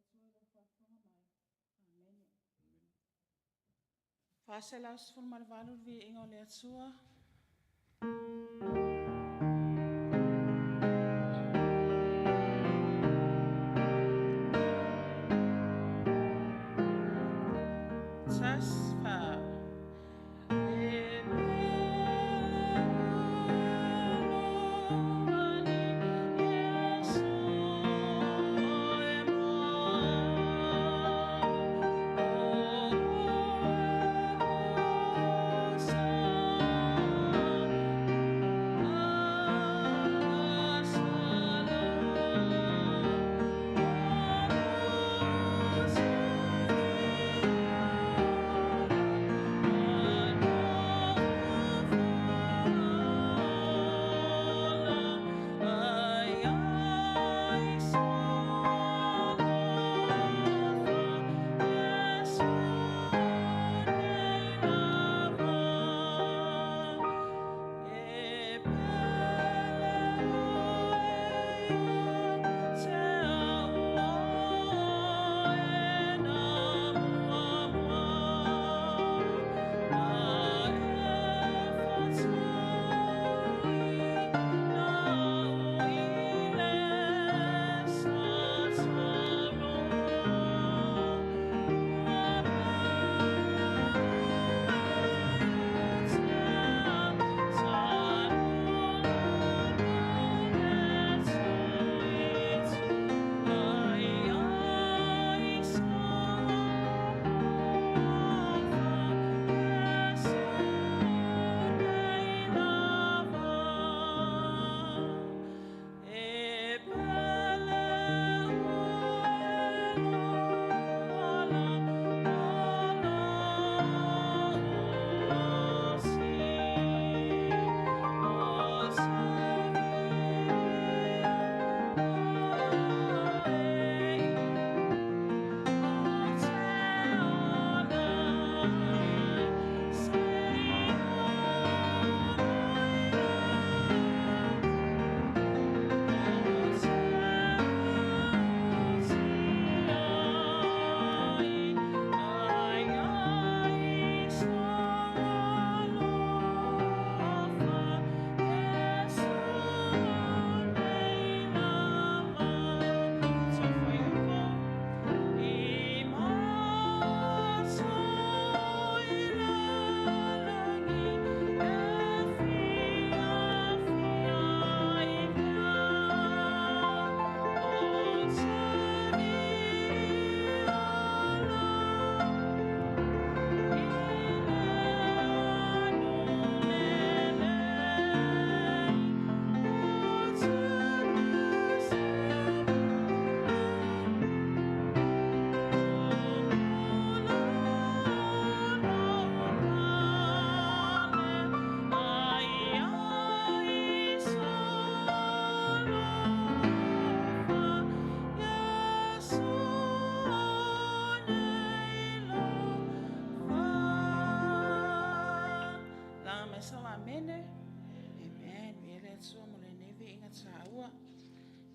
Atua i lau faafofoga mai. Amene. 418 le Viiga o le Atua. Tas fa.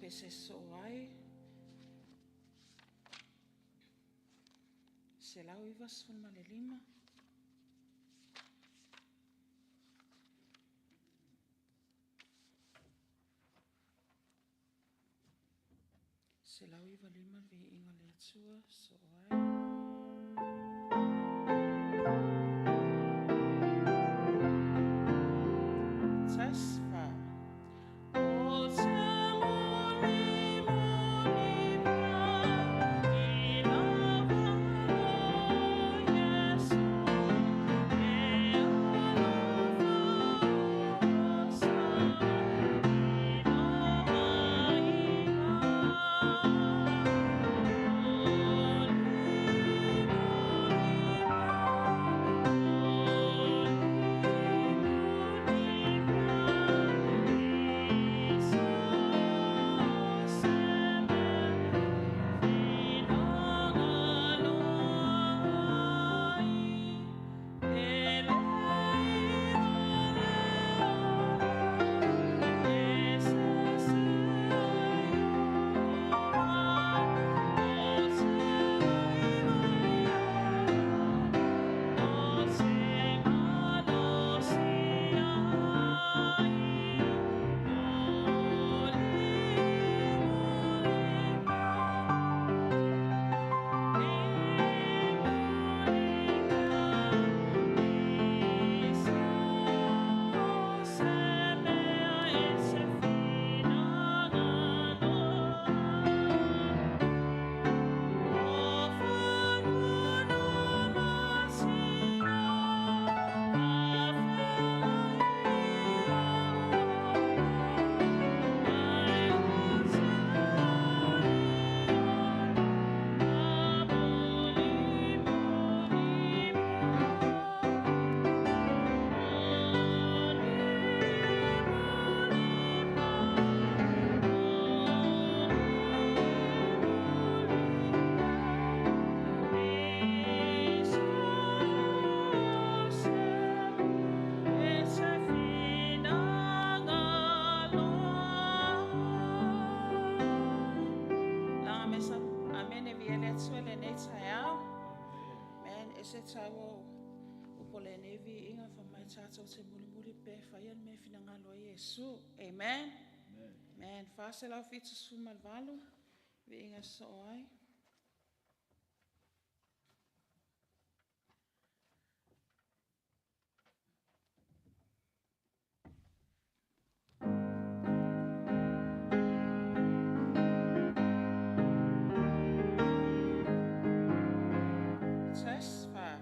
Pese soo ai. 195. 195 le viiga o le Atua soo ai. Tas fa. O te muli muli i lava o Iesu e alofa sa i lava Ese taua o upu o lenei viiga fai mai tatou te mulimuli pea e faia le mea e finagalo ai Iesu. Amen. Amen. 478, viiga e sosoo ai. 60 far.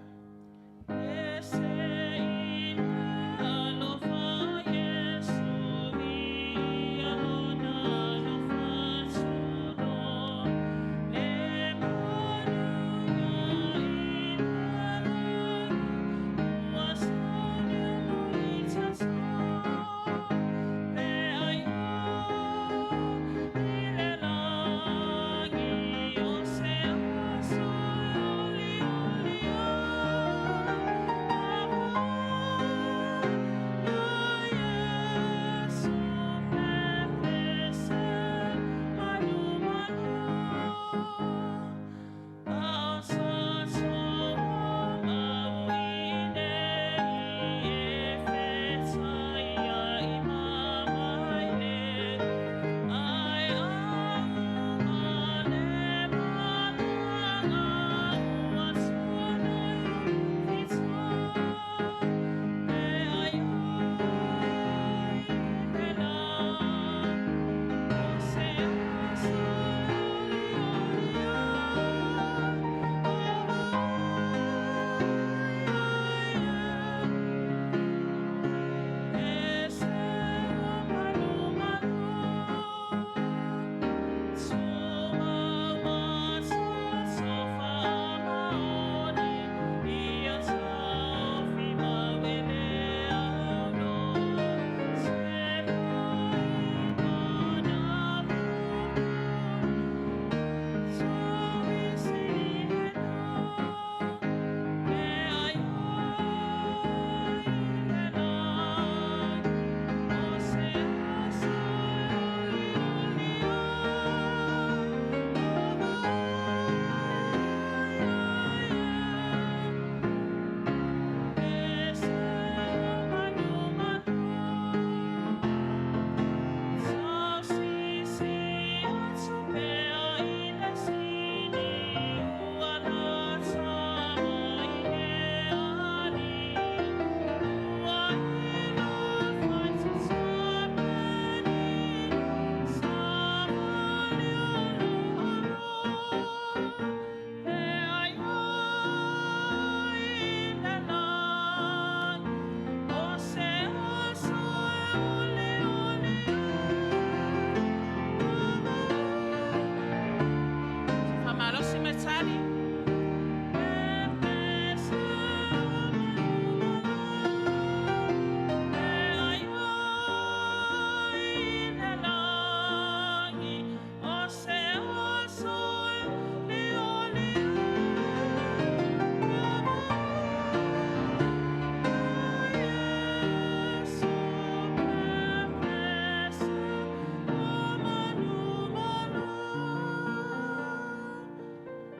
Faamalosi mai tali.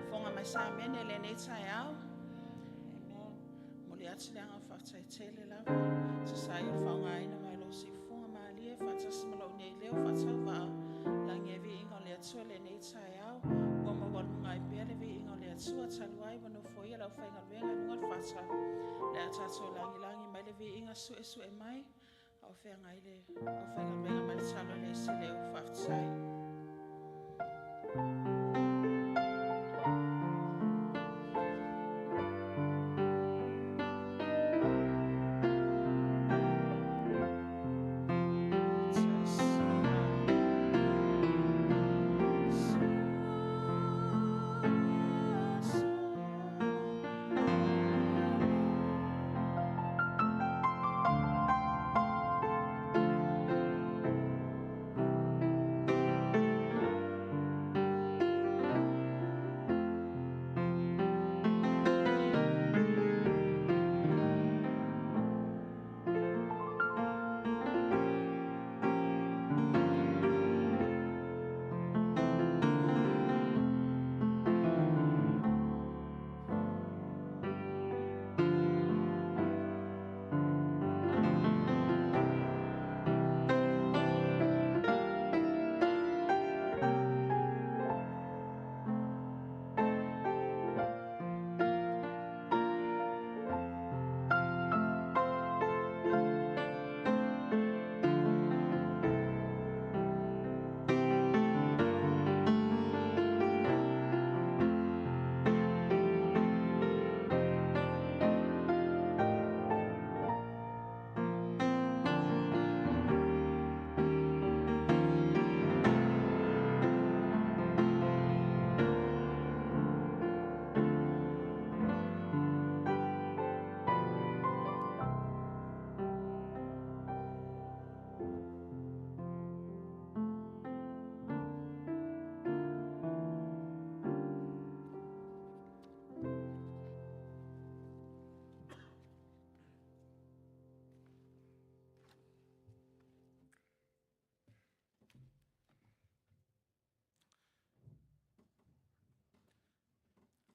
Fofoga mai sa amene lenei taeao. Amen. Momoli atu le agaga faafetai tele lava e tusa ai o le faaaogaina mai o lou siufofoga malie faatasi ma lou nei leo faatauvaa lagi ai viiga o le Atua i lenei taeao. Ua maualuga ai pea le viiga o le Atua talu ai ua nofoia le aufaigaluega i luga o le fata. O le a tatou lagilagi mai le viiga suesue mai. A o feagai le aufaigaluega ma le tatalo e leai se leo. Faafetai.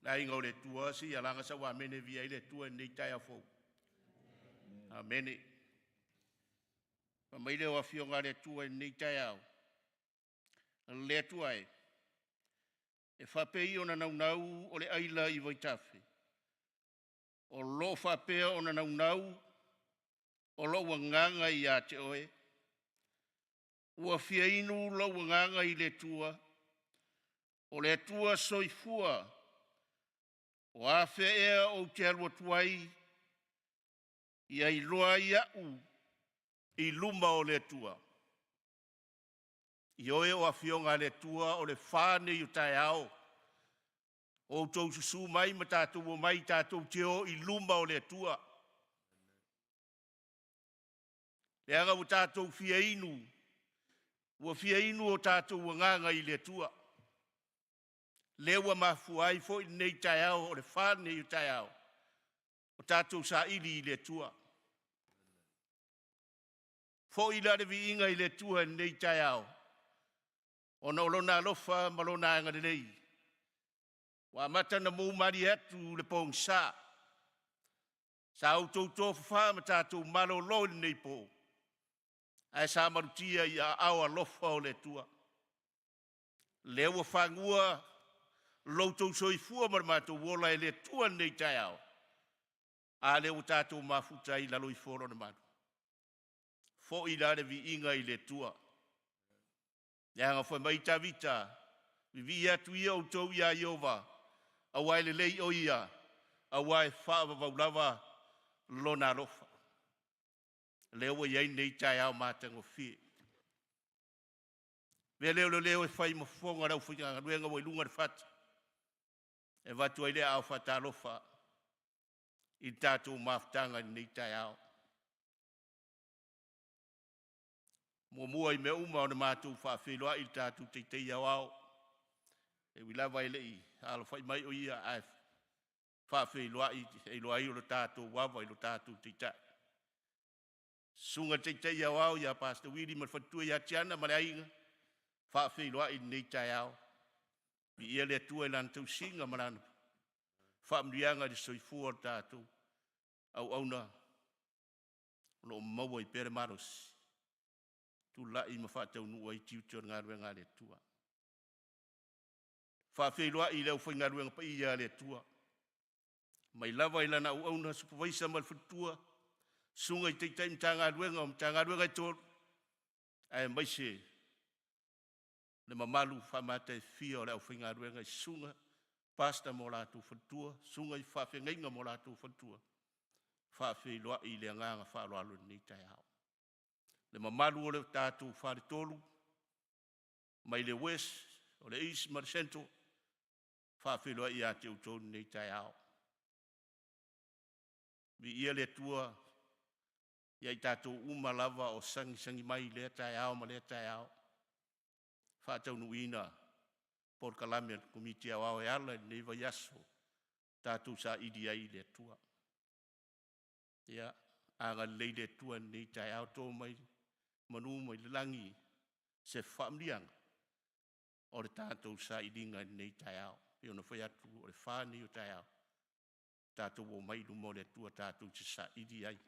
Le aiga o le Atua, se i alaga sau amene e viia ai le Atua i lenei taeao fou. Amene. Fai mai le Afioga a le Atua i lenei taeao, le Atua e, e faapei ona naunau o le aila i vaitafe, o lo o faapea ona naunau o lou agaga ia te oe. Ua fia inu lou agaga i le Atua, o le Atua soifua. O afea ea ou te alu atu ai ia iloa ai au i luma o le Atua? Ioe o Afioga a le Atua, o le fa nei o taeao, ua outou susu mai ma tatou omai tatou te o i luma o le Atua. Leaga ua tatou fia inu, ua fia inu o tatou agaga i le Atua. Lea ua mafua ai foi lenei taeao, o le fa nei o taeao, o tatou saili i le Atua. Foi la le viiga i le Atua i lenei taeao, ona o Lona alofa ma Lona agalelei ua amata ona mou malie atu le pogisa. Sa outou tofafa ma tatou malolo i lenei po, ae sa malutia i aao alofa o le Atua. Lea ua fagua lo outou soifua ma le matou ola e le Atua i lenei taeao. A lea ua tatou mafuta ai i lalo ifo o Lona malu. Foi la le viiga i le Atua. Leaga fai mai Tavita, vivii atu ia outou ia Ieova, aua e lelei o ia, aua e faavavau lava lona alofa. Lea ua i ai lenei taeao matagofie. Avea lea o le leo e fai ma fofoga o le aufaigaluega ua i luga o le fata e avatu ai le aao faatalofa i le tatou mafutaga i lenei taeao. Muamua i mea uma ona matou faafeiloai i le tatou Taitai Aoao, e ui lava e le i alofai mai o ia, ae faafeiloai e iloa ai o le tatou ava i lo tatou Taitai. Susuga i le Taitai Aoao ia Pastor Willie ma le faletua ia Tiana ma le aiga, faafeiloai i lenei taeao. Viia le Atua i lana tausiga ma lana faamanuiaga i le soifua o le tatou auauna o lo o maua ai pea le malosi tulai ma faataunuu ai tiute o le galuega a le Atua. Faafeiloai i le aufaigaluega paia a le Atua mai lava i lana auauna Supavaisa ma le faletua. Susuga i Taitai Matagaluega o Matagaluega e tolu, aemaise le mamalu faamataefia o le aufaigaluega i susuga Pastor ma o latou faletua, susuga i faafeagaiga ma o latou faletua, e faafeiloai le agaga faaaloalo i lenei taeao. Le mamalu o le tatou faletolu mai le West, o le East ma le Central, e faafeiloai ia te outou i lenei taeao. Viia le Atua ia i tatou uma lava o sagisagi mai i lea taeao ma lea taeao, faataunuuina polokalame a le Komiti Aoao e ala i lenei vaiaso tatou saili ai i le Atua. Ia agalelei le Atua i lenei taeao, to mai manu mai le lagi se faamanuiaga o le tatou sailiga i lenei taeao. E pei ona fai atu o le fa nei o taeao tatou omai i luma o le Atua tatou te saili ai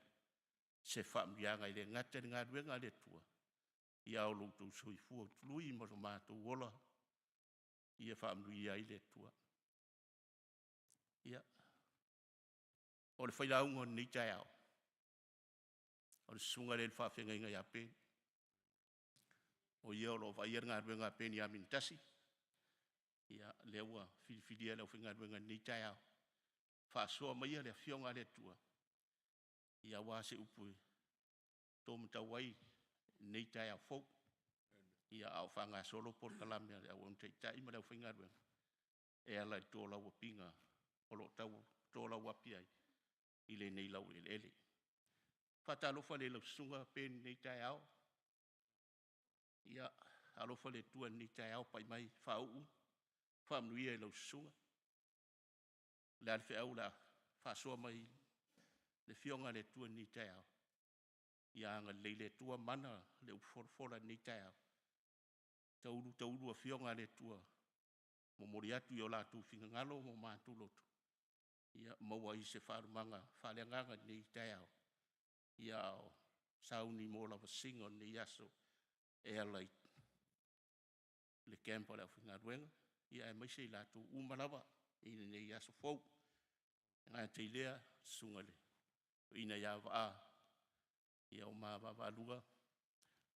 se faamanuiaga, e le gata i le galuega a le Atua, a o lo outou soifua tului ma lo matou ola ia faamanuia ai le Atua. Ia, o le failauga o lenei taeao, o le susuga lea i le faafeagaiga ia Ben, o ia o lo o vaaia le galuega a Peniamina Tasi. Ia, lea ua filifilia e le aufaigaluega i lenei taeao, faasoa maia le Afioga a le Atua, aua se upu e taumatau ai lenei taeao fou. Ia, a o faagasolo polokalame a le Auauna Taitai ma le aufaigaluega e ala i le tolauapiga o lo o tolauapi ai i lenei laueleele. E faatalofa lea i lau Susuga Ben i lenei taeao. Ia alofa le Atua i lenei taeao, pai mai, faauu faamanuia i lau susuga. O le a le feau o le a faasoa mai le Afioga a le Atua i lenei taeao? Ia agalelei le Atua, mana le upu folafola i lenei taeao, taulu taulu Afioga a le Atua, momoli atu i o latou finagalo ma o matou loto, ia maua ai se faalumaga faaleagaga i lenei taeao, a o sauni mo lavasiga o lenei aso e ala i le camp a le aufaigaluega, aemaise i latou uma lava i lenei aso fou. E le gata i lea, le susuga i le toeaina ia Vaa, ia o ma vaavaalua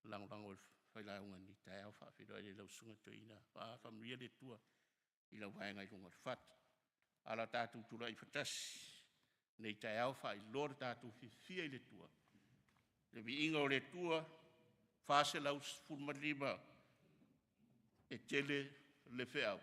lagolago i le failauga i lenei taeao. E faafeiloai lea i lau susuga i le toeaina Vaa, faamanuia le Atua i lau vaega i luga o le fatu. Ae o le a tatou tulai faatasi i lenei taeao e faailoa lo tatou fiafia i le Atua, le viiga o le Atua 415, e tele le feau.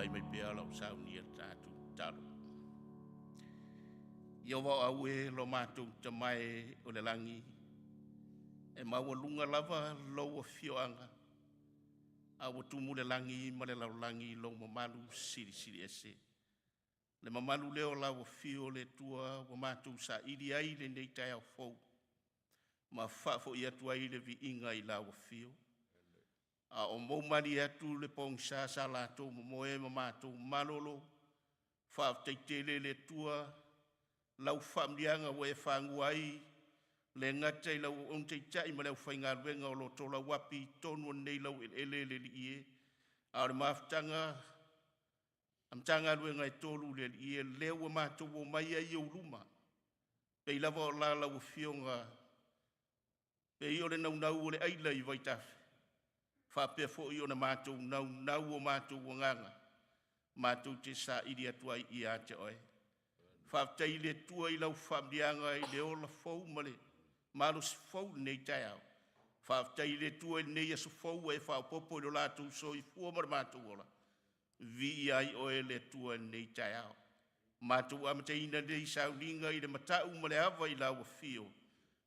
Tulai mai pea o lau saunia le tatou tatalo. Ieova o au e lo matou tamae o le lagi, e maualuga lava lou afioaga, a ua tumu le lagi ma le lalolagi i lou mamalu silisili ese. Le mamalu lea o lau afio le Atua ua matou saili ai lenei taeao fou ma faafoi atu ai le viiga i lau afio. A o mou malie atu le pogisa sa latou momoe ma matou malolo, faafetai tele le Atua lau faamanuiaga ua e fagua ai le gata i lau auauna taitai ma le aufaigaluega o lo o tolauapi i totonu o nei laueleele le Alii e, a o le mafutaga a Matagaluega e tolu le Alii e, lea ua matou omai ai i ou luma, pei lava o la lau Afioga pei o le naunau o le aila i vaitafe, faapea foi ona matou naunau o matou agaga matou te saili atu ai ia te Oe. Faafetai i le Atua i lau faamanuiaga i le ola fou ma le malosi fou i lenei taeao. Faafetai i le Atua i lenei aso fou ua e faaopoopo i lo latou soifua ma le matou ola. Viia ai Oe le Atua i lenei taeao. Matou amataina nei sauniga i le matau ma le ava i lau afio,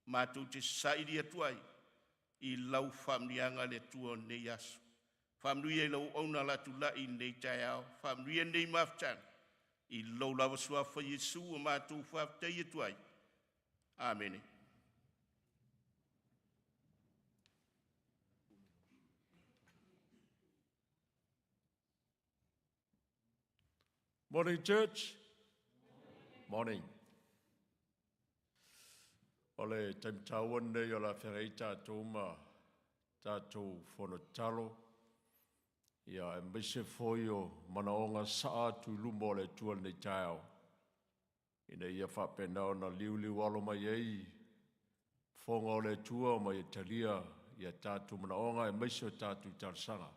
matou te saili atu ai i lau faamanuiaga le Atua o lenei aso. Faamanuia i lau auauna o le a tulai i lenei taeao, faamanuia lenei mafutaga i lou lava suafa Iesu ua matou faafetai atu ai. Amene. Morning, church. Morning. O le taimi taua lenei o le a feagai ai tatou ma tatou fono tatalo, ia aemaise foi o manaoga sasaa atu i luma o le Atua i lenei taeao, ina ia faapena ona liuliualo mai ai fofoga o le Atua ma ia talia ia tatou manaoga aemaise o tatou talosaga,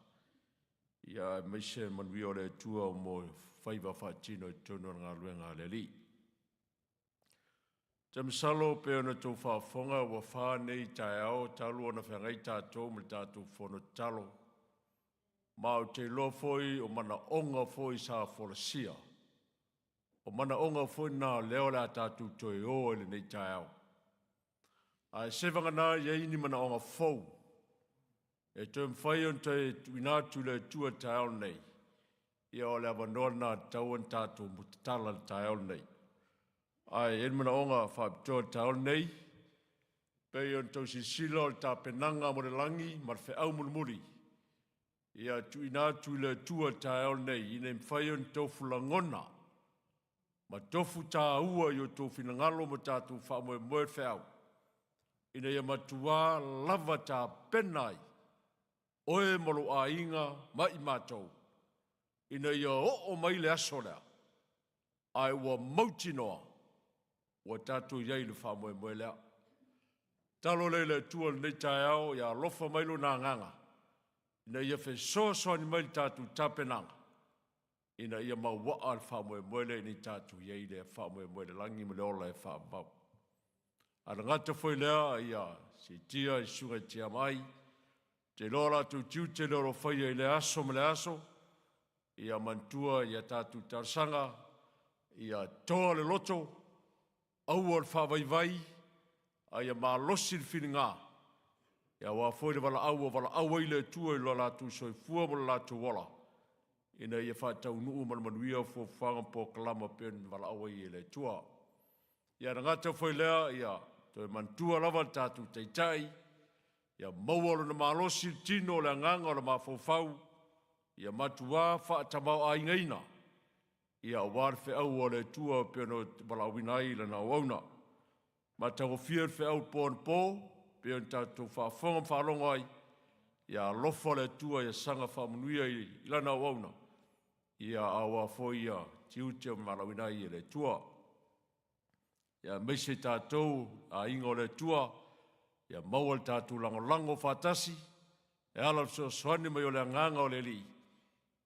ia aemaise le manuia o le Atua mo faiva faatino i totonu o le galuega a le Alii. Ou te masalo pei ona outou faafofoga ua fa nei taeao talu ona feagai tatou ma le tatou fono tatalo. Ma ou te iloa foi o manaoga foi sa folasia, o manaoga foi na o lea o le a tatou toe o ai i lenei taeao. Ae seivagana e i ai ni manaoga fou e toe mafai ona toe tuuina atu i le Atua i le taeao lenei, ia o le avanoa lena e tatau ona tatou tatala i le taeao lenei. Ae i ai le manaoga faapitoa i le taeao lenei, pei ona outou silasila o le tapenaga mo le lagi ma le feau mulimuli ia tuuina atu i le Atua i le taeao lenei, ina ia mafai ona tofu lagona ma tofu taua i o outou finagalo ma tatou faamoemoe le feau, ina ia matua lava tapena ai oe ma lou aiga ma i matou, ina ia oo mai le aso lea, ae ua mautinoa ua tatou i ai i le faamoemoe lea. Tatalo lea i le Atua i lenei taeao, ia alofa mai Lona agaga ina ia fesoasoani mai i le tatou tapenaga, ina ia mauaa le faamoemoe lea ina ia tatou i ai i le faamoemoe i le lagi ma le ola e faavavau. Ae le gata foi i lea, ia siitia i susuga i TMI, ou te iloa o latou tiute lea o lo o faia i lea aso ma lea aso. Ia manatua ia tatou talosaga, ia toa le loto, aua le faavaivai, a ia malosi le filiga, aua foi le valaau ua valaau ai le Atua i lo latou soifua ma lo latou ola, ina ia faataunuu ma le manuia fuafuaga ma polokalame pei ona valaau ai e le Atua. Ia le gata foi i lea, ia toe manatua lava le tatou Taitai, ia maua lona malosi, le tino o le agaga o le mafaufau, ia matua faatamaoaigaina, ia aua le feau a le Atua pei ona valaauina ai lana auauna. Matagofie le feau i le po anapo pei ona tatou faafofoga ma faalogo ai, ia alofa le Atua ia saga faamanuia i lana auauna, ia aua foi ia tiute ma valaauina ai e le Atua. Ia aemaise tatou aiga o le Atua, ia maua le tatou lagolago faatasi e ala i le fesoasoani mai o le agaga o le Alii,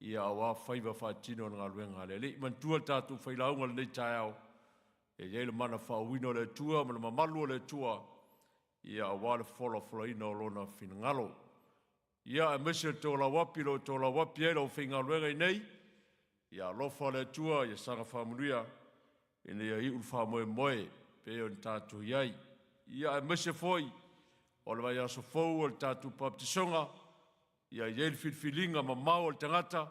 ia aua faiva faatino o le galuega a le Alii. Manatua le tatou failauga i lenei taeao, e i ai le mana faauuina o le Atua ma le mamalu o le Atua, ia aua le folafolaina o Lona finagalo. Ia aemaise o le tolauapi o lo o tolauapi ai le aufaigaluega i nei, Ia alofa le Atua ia saga faamanuia ina ia iu le faamoemoe pei ona tatou i ai. Ia aemaise foi o le vaiaso fou o le tatou papatisoga, ia i ai le filifiliga mamao a le tagata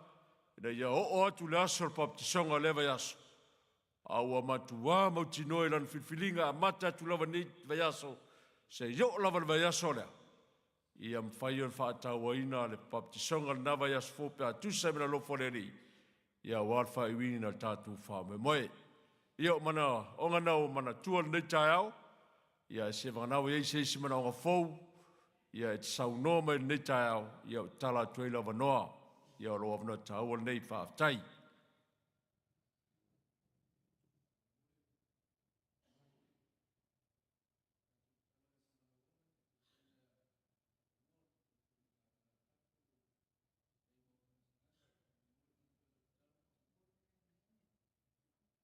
ina ia oo atu le aso o le papatisoga o lea vaiaso, a ua matua mautinoa i lana filifiliga e amata atu lava i lenei vaiaso seia oo lava i le vaiaso lea, ia mafai ona faatauaina le papatisoga i lena vaiaso fou pe a tusa ai ma le alofa o le Alii, ia aua le faaiuina o le tatou faamoemoe. Ia o manaoga na ua manatua i lenei taeao, ia ae seiavagana ua i ai se isi manaoga fou e te saunoa mai i lenei taeao, ia ua tatala atu ai le avanoa. Ia o lou avanoa taua lenei. Faafetai.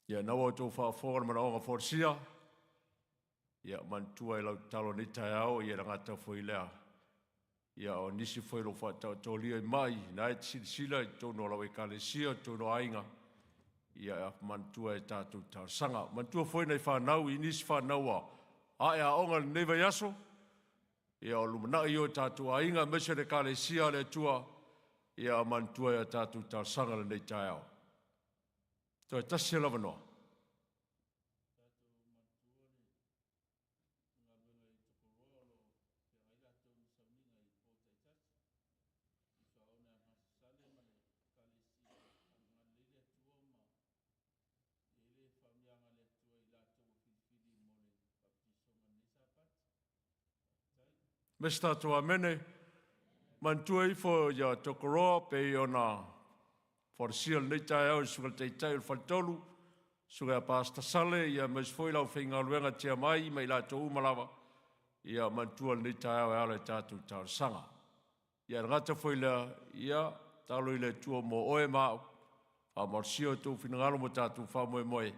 Ia, lena ua outou faafofoga i le manaoga folasia. Ia manatua i lau tatalo i lenei taeao, ia e le gata foi i lea, ia o nisi foi o lo o faataotolia i mai, lena e te silasila i totonu o lau Ekalesia, totonu o aiga, ia manatua i a tatou talosaga. Manatua foi nai fanau i nisi fanau ua ae aoga i lenei vaiaso, ia o lumanai ia o tatou aiga aemaise le Ekalesia a le Atua, ia manatua i a tatou talosaga i lenei taeao. Toe tasi lava le avanoa. Ma se tatou amene. Manatua ifo ia Tokoroa pei ona folasia i lenei taeao e le Susuga i le Taitai o le Faletolu, Susuga ia Pastor Sale aemaise foi le aufaigaluega TMI ma i latou uma lava, ia manatua i lenei taeao e ala i tatou talosaga. Ia e le gata foi i lea, ia tatalo i le Atua mo oe ma au, faamalosia outou finagalo ma o tatou faamoemoe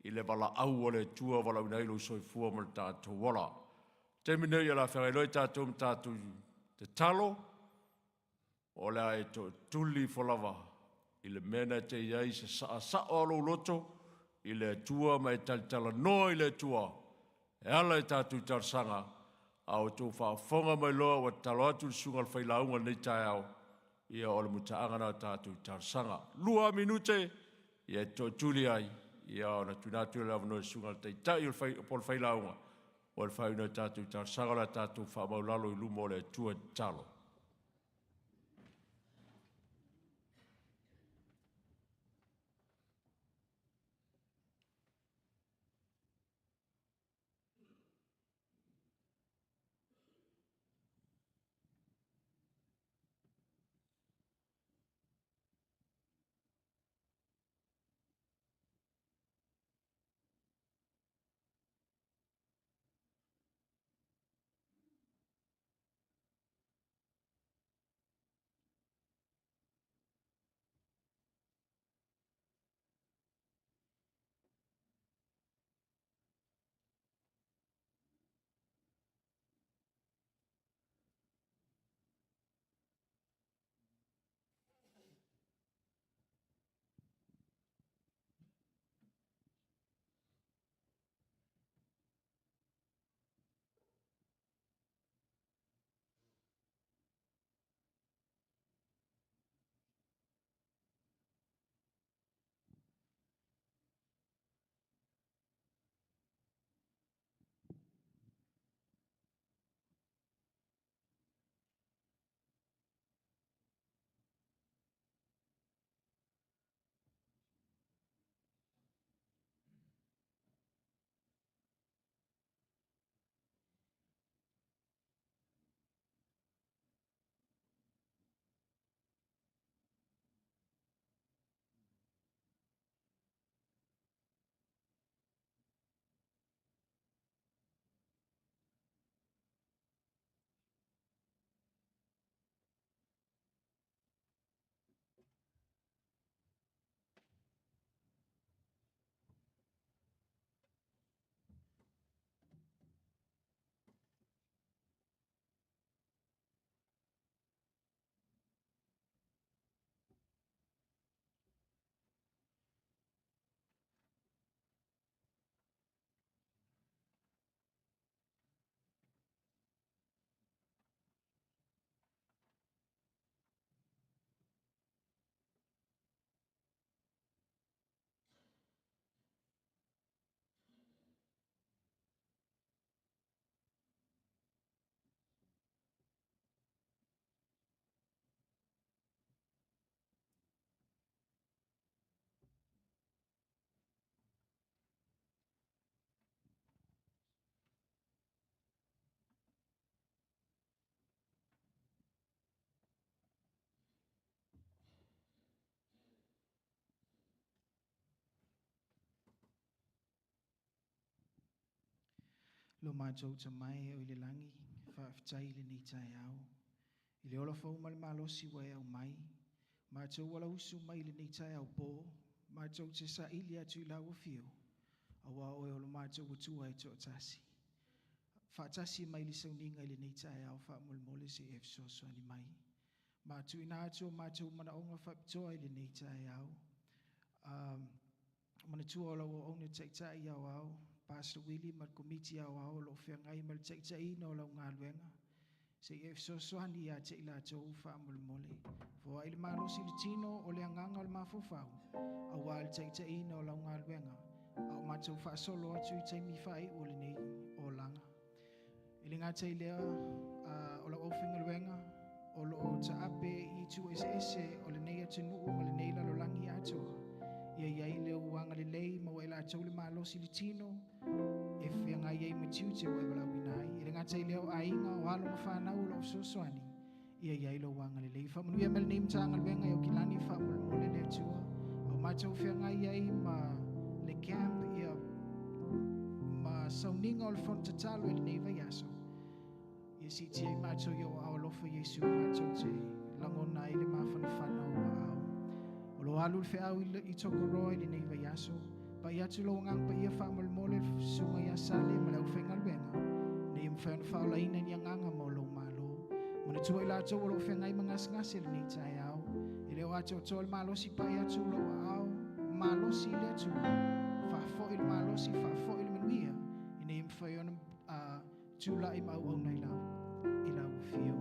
i le valaau a le Atua e valaauina ai lou soifua ma lo tatou ola. O le taimi lenei o le a feagai loa tatou ma tatou tatalo, o le a e tootuli ifo lava i le mea na e te i ai, sasaa sao lava lou loto i le Atua ma e talatalanoa i le Atua e ala i tatou talosaga. A outou faafofoga mai loa ua tatalo atu le susuga i le failauga i lenei taeao, ia o le mutaaga lena o tatou talosaga. 2 minute e tootuli ai, ia ona tuuina atu lea o le avanoa i le susuga i le taitai po o le failauga mo le faaiuina o tatou talosaga. O le a tatou faamaualalo i luma o le Atua i tatalo. Lo matou Tama e o i le lagi, faafetai i lenei taeao. I le ola fou ma le malosi ua e aumai, matou alausu mai i lenei taeao po, matou te saili atu i lau afio, aua o oe o lo matou Atua e toatasi. Faatasi mai le sauniga i lenei taeao faamolemole se i e fesoasoani mai. Ma tuuina atu o matou manaoga faapitoa i lenei taeao. Manatua o lau auauna taitai aoao, Pastor Willie ma le komiti aoao o lo o feagai ma le taitaiina o lau galuega. Se i e fesoasoani ia te i latou faamolemole. Foai le malosi i le tino o le agaga o le mafaufau, aua le taitaiina o lau galuega, a o matou faasolo atu i taimi faaiu o lenei olaga. E le gata i lea, o lau aufaigaluega o lo o taape i itu eseese o lenei atunuu ma lenei lalolagi atoa, ia i ai lou agalelei, maua e latou le malosi i le tino e feagai ai ma tiute ua e valaauina ai. E le gata i lea o aiga, o alo ma fanau o lo o fesoasoani, ia i ai lou agalelei. Faamanuia mai lenei Matagaluega e Aukilani faamolemole le Atua. A o matou feagai ai ma le camp ia ma sauniga o le fono tatalo i lenei vaiaso, ia siitia i matou i ou aao alofa Iesu, matou te lagona ai le mafanafana o ou aao. O lo o alu le feau i Tokoroa i lenei vaiaso. Pai atu lou agaga paia faamolemole le susuga ia Sale ma le aufaigaluega, ina ia mafai ona faaolaina ni agaga mo lou Malo. Manatua i latou o lo o feagai ma gasegase i lenei taeao, e le o atoatoa le malosi, pai atu lou aao malosi i le Atua, faafoi le malosi, faafoi le manuia, ina ia mafai ona tulai ma auauna i lau afio.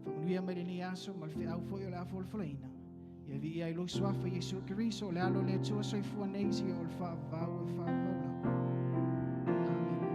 Faamanuia mai lenei aso ma le feau foi o le a folafolaina. Ia viia ai lou suafa Iesu Keriso, o le alo o le Atua soifua nei seia oo i le faavavau e faavavau lava. Amene.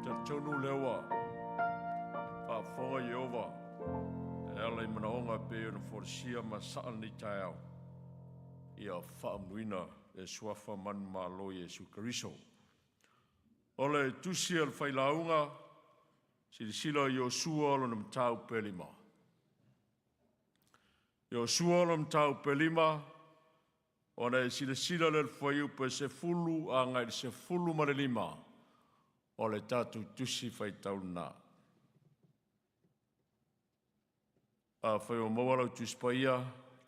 Talitonu lea ua faafofoga Ieova e ala i manaoga e pei ona folasia ma sasaa i lenei taeao, ia faamanuina le suafa manumalo o Iesu Keriso. O le tusi a le Failauga, silasila Iosua lona mataupu e 5. Iosua lona mataupu e 5, ona e silasila lea i le fuaiupu e 10 agai i le 15 o le tatou tusi faitau lena. Afai ua maua lau Tusi Paia,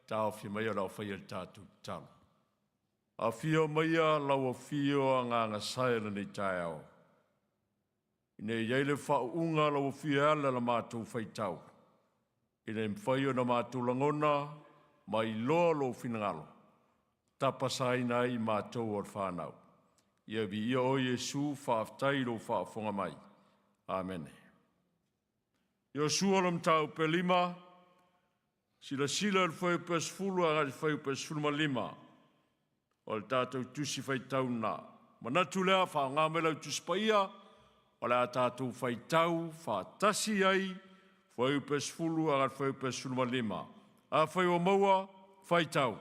taofi maia o le a faia le tatou tatalo. Afio maia lau Afio Agaga Sae o lenei taeao, ina ia i ai le faauuga a lau Afio e ala i la matou faitau, ina ia mafai ona matou lagona ma iloa lou finagalo, tapasaina ai i matou o le fanau. Ia viia Oe Iesu, faafetai i lou faafofoga mai. Amene. Iosua mataupu e 5, silasila i le fuaiupu e 10 agai le fuaiupu e 15 o le tatou tusi faitau lena. Manatu lea, faaaoga mai lau Tusi Paia, o le a tatou faitau faatasi ai fuaiupu e 10 agai le fuaiupu e 15. Afai ua maua, faitau.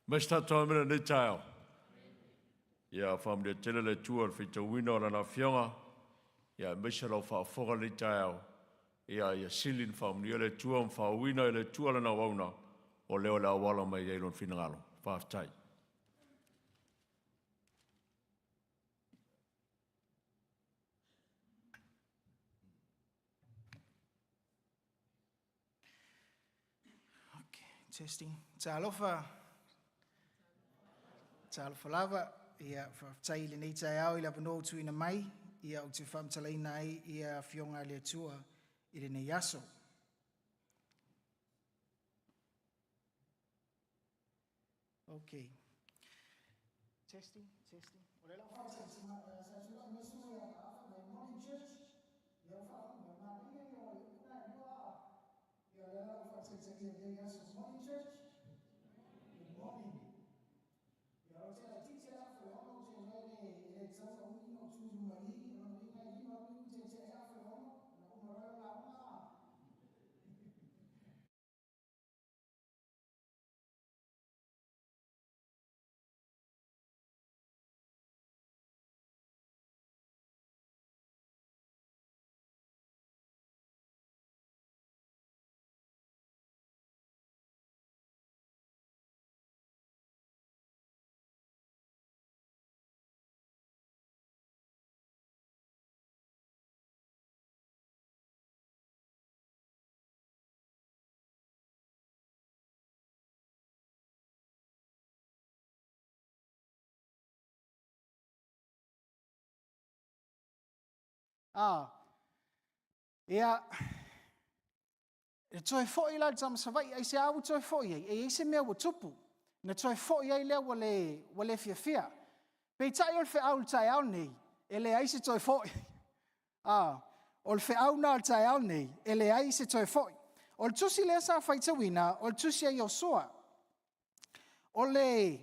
Mai se tatou amene lenei taeao. Ia faamanuia tele le Atua i le faitauina o Lana Afioga, ia aemaise lau faafofoga i lenei taeao. Ia ia sili ona faamanuia le Atua ma faauuina e le Atua Lana auauna, o lea o le a auala mai ai Lona finagalo. Faafetai. Okay, testing. Talofa. Talofa lava. Ia, faafetai i lenei taeao i le avanoa ua tuuina mai. Ia, ou te faamatalaina ai ia Afioga a le Atua i lenei aso. Okay. Testing, testing. O le lau faamatalaga, sa tulai mai se mea, Morning Church. Ia, ua faafofoga mai, manaia ia o le upu na e lua. Ia, o le ala o faamatalaga i lenei aso. Morning Church. Good morning. Ia, o te laitiiti lava Faleolo, ou te iloa e le tatau ona umi ona ou tu i luma i i. O lona uiga e 5 minute e tea ai 5:30, ona uma loa lea o le lauga. Ah, ia, e toe foi la le tama Savaii, aisea ua toe foi ai? E i ai se mea ua tupu, na toe foi ai lea ua le, ua le fiafia. Peitai o le feau i le taeao lenei, e leai se toe foi. Ah, o le feau lena o le taeao lenei, e leai se toe foi. O le tusi lea sa faitauina, o le tusi a Iosua. O le,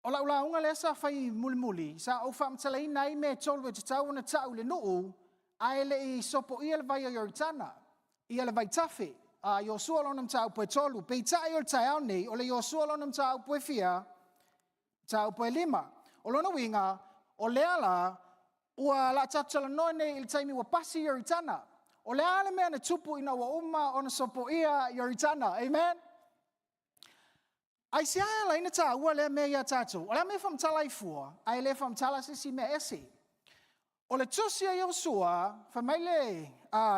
o lau lauga lea sa fai mulimuli, sa ou faamatalaina ai mea e tolu e tatau ona tau i le nuu, ae le i sopoia le vai o Ioritana, ia le vaitafe. A Iosua lona mataupu e 3. Peitai o le taeao nei, o le Iosua lona mataupu e fia? Mataupu e 5. O lona uiga, o lea la, ua la tatou talanoa nei i le taimi ua pasi Ioritana. O le a le mea na tupu ina ua uma ona sopoia Ioritana? Amen? Aisea e ala ai ona taua lea mea ia tatou? O le a mea e faamatala ai fua, ae le faamatala se isi mea ese? O le tusi a Iosua, fai mai le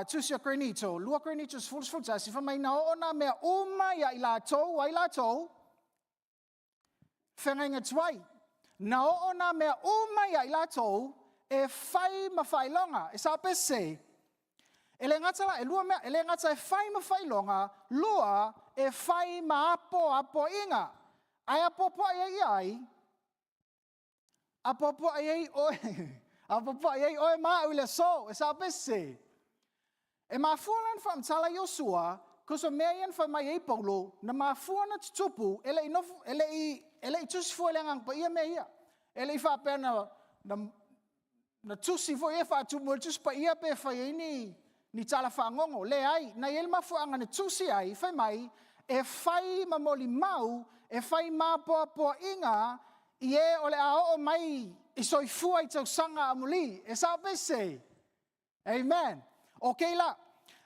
tusi a Korinito, 2 Korinito 10, 11, fai mai na oo nā mea uma ia i latou, ai latou, feagaiga tuai. Na oo nā mea uma ia i latou e fai ma faailoga. E sao pe sese? E le gata la, e lua mea, e le gata e fai ma faailoga, lua, e fai ma apoapoaiga. Ae apoapoai ai ia ai? Apoapoai ai oe, apoapoai ai oe ma au i le aso, e sao pe sese? E mafua la ona faamatala Iosua, cause o mea ia na fai mai ai Paulo, na mafua ona tutupu, e le i nofo, e le i, e le i tusi fua i le Agaga Paia mea ia. E le i faapea na, na, na tusi foi e faatumu e le Tusi Paia pe fai ai ni, ni tala fagogo. Leai, na i ai le mafuaaga na tusi ai, fai mai, e fai ma molimau, e fai ma apoapoaiga i e o le a oo mai i soifua i tausaga amuli. E sao pe sese? Amen. Okay la.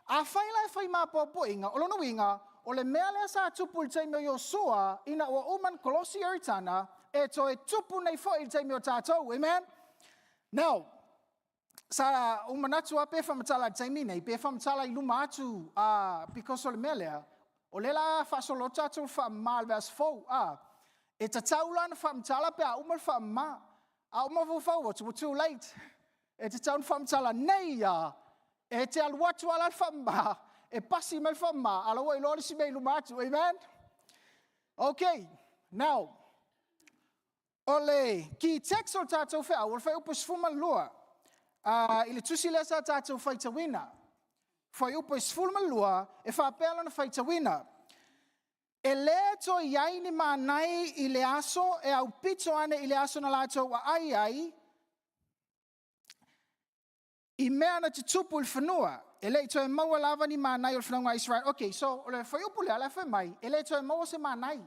Afai la e fai ma apoapoaiga, o lona uiga, o le mea lea sa tupu i le taimi o Iosua ina ua uma ona kolosi Ioritana, e toe tupu nei foi i le taimi o tatou. Amen. Now, sa ou manatu lava pe faamatala i le taimi nei, pe faamatala i luma atu, because o le mea lea, o lea la faasolo atu tatou faamama i le vaiaso fou. E tatau la ona faamatala pe a uma le faamama. A ou mafaufau atu, ua too late. E tatau ona faamatala nei lava, e te alu atu lava la le faamama, e pasi mai le faamama, a o la ua iloa le isi mea i luma atu. Amen? Okay, now, o le key text o le tatou feau, o le fuaiupu 12, i le tusi lea sa tatou faitauina. Fuaiupu 12, e faapea lona faitauina. E le toe i ai ni manai i le aso e aupito ane i le aso na latou aai ai i mea na tutupu i le fanua. E le i toe maua lava ni mānai o le fanauga a Israel. Okay, so o le fuaiupu lea, la e fai mai, e le toe maua se mānai.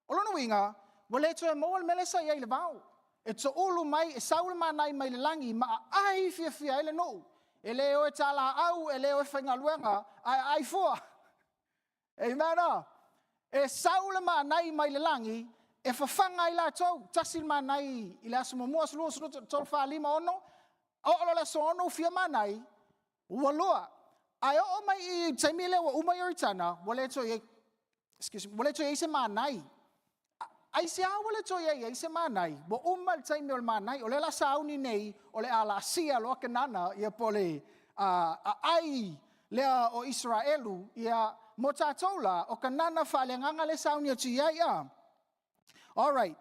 O lona uiga, ua le toe maua le mea lea sa i ai i le vao. E toulu mai, e sau le mānai mai le lagi ma aai fiafia ai le nuu. E le o e talaau, e le o e faigaluega, ae aai fua. Amen. E sau le mānai mai le lagi, e fafaga ai latou. Tasi le mānai i le aso muamua, aso lua, aso tolu, fa, lima, ono. Oo loa le aso ono, ua fia mānai? Ua lua. Ae oo mai i le taimi lea ua uma Ioritana, ua le toe i ai, excuse me, ua le toe i ai se mānai. Aisea ua le toe i ai se mānai? Ua uma le taimi o le mānai. O lea la sauni nei, o le a laasia loa Kanana, ia po o le aai lea o Isaraelu, ia mo tatou la, o Kanana faaleagaga lea sauni atu i ai. A. All right.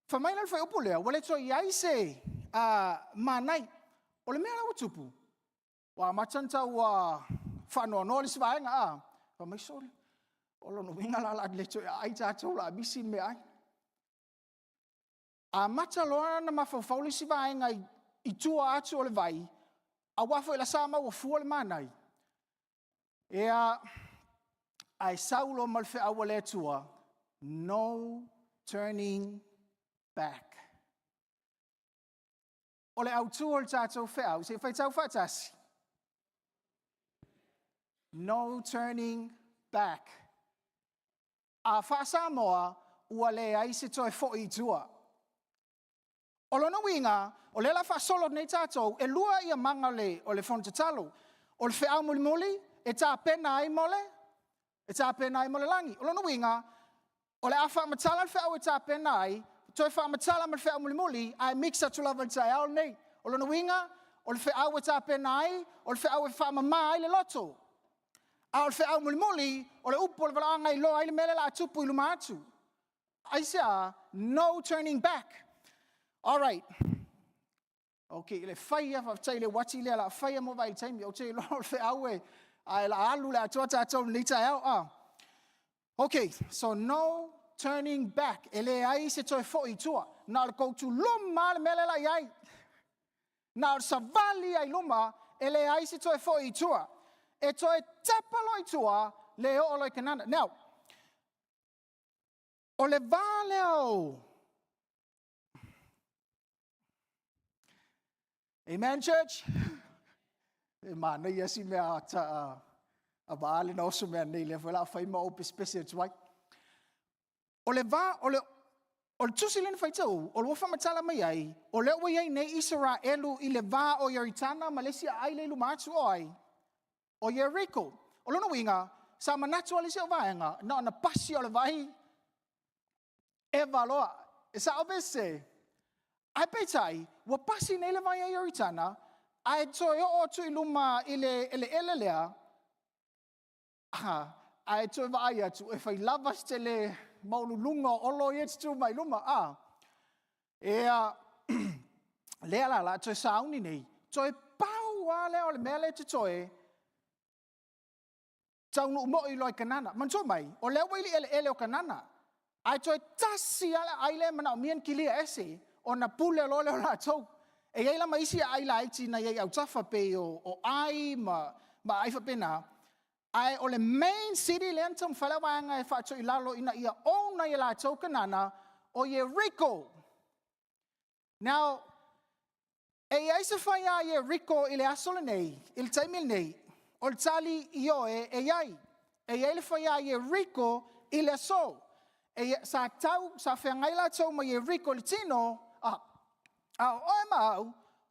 Fai mai la le fuaiupu lea, ua le toe i ai se mānai. O le mea la ua tupu, ua amata ona tau faanoanoa le isi vaega, a. Fai mai sole, o lona uiga la o le a le toe aai tatou, o le a misi le meaai. Amata loa ona mafaufau le isi vaega i tua atu o le vai, aua foi la sa maua fua le mānai. Ia, ae sau loa ma le feau a le Atua, no turning back. O le autu o le tatou feau, se i faitau faatasi. No turning back. A faa-Samoa, ua leai se toe foi i tua. O lona uiga, o lea la faasolo nei tatou, e lua ia maga o le fono tatalo. O le feau mulimuli, e tapena ai mo le, e tapena ai mo le lagi. O lona uiga, o le a faamatala le feau e tapena ai, toe faamatala ma le feau mulimuli, ae mix atu lava i le taeao lenei. O lona uiga, o le feau e tapena ai, o le feau e faamama ai le loto. A o le feau mulimuli, o le upu o le valaauga e iloa ai le mea lea o le a tupu i luma atu. Aisea? No turning back. All right. Okay, le fai a faafetai le uati lea la fai mo vai taimi. O te iloa o le feau e ae la alu le atoa tatou lenei taeao. Ah. Okay, so no turning back. E leai se toe foi i tua. Na o le go to luma le mea lea la i ai. Na o le savali ai luma, e leai se toe foi i tua. E toe tepa loa i tua, le oo loa i Kanana. Now, o le va lea o... Amen, church? E manaia si mea ta a vaale na oso mea nei lea foi la fai ma ou pesepese atu ai. O le va, o le, o le tusi lea na faitau, o le ua faamatala mai ai, o lea ua i ai nei Isaraelu i le va o Ioritana ma le isi aai lea i luma atu o ai, o Ieriko. O lona uiga, sa manatu lava le isi au vaega, na ona pasi o le vai, eva loa. E sao pe sese? Ae peitai, ua pasi nei le vai a Ioritana, ae toe oo atu i luma i le eleele lea, ae toe vaai atu, e fai lava si tele maualuluga o olo ia e tutū mai luma. A, ea, lea la, la toe sauni nei, toe pau lava lea o le mea lea e totoe, taunuu moi loa i Kanana. Manatua mai, o lea ua i le eleele o Kanana, ae toe tasi lava le aai lea e manaomia ona kilia ese, ona pule loa lea o latou. E i ai la ma isi aai laiti na i ai i autafa, pei o Ai ma aai faapena, ae o le main city lea na taumafai le vaega e faatoilalo ina ia own ai e latou Kanana, o Ieriko. Now, e i ai se faiā Ieriko i le aso lenei, i le taimi lenei, o le tali ioe e i ai. E i ai le faiā Ieriko i le aso. E, sa tau, sa feagai latou ma Ieriko i le tino, a, a o oe ma au,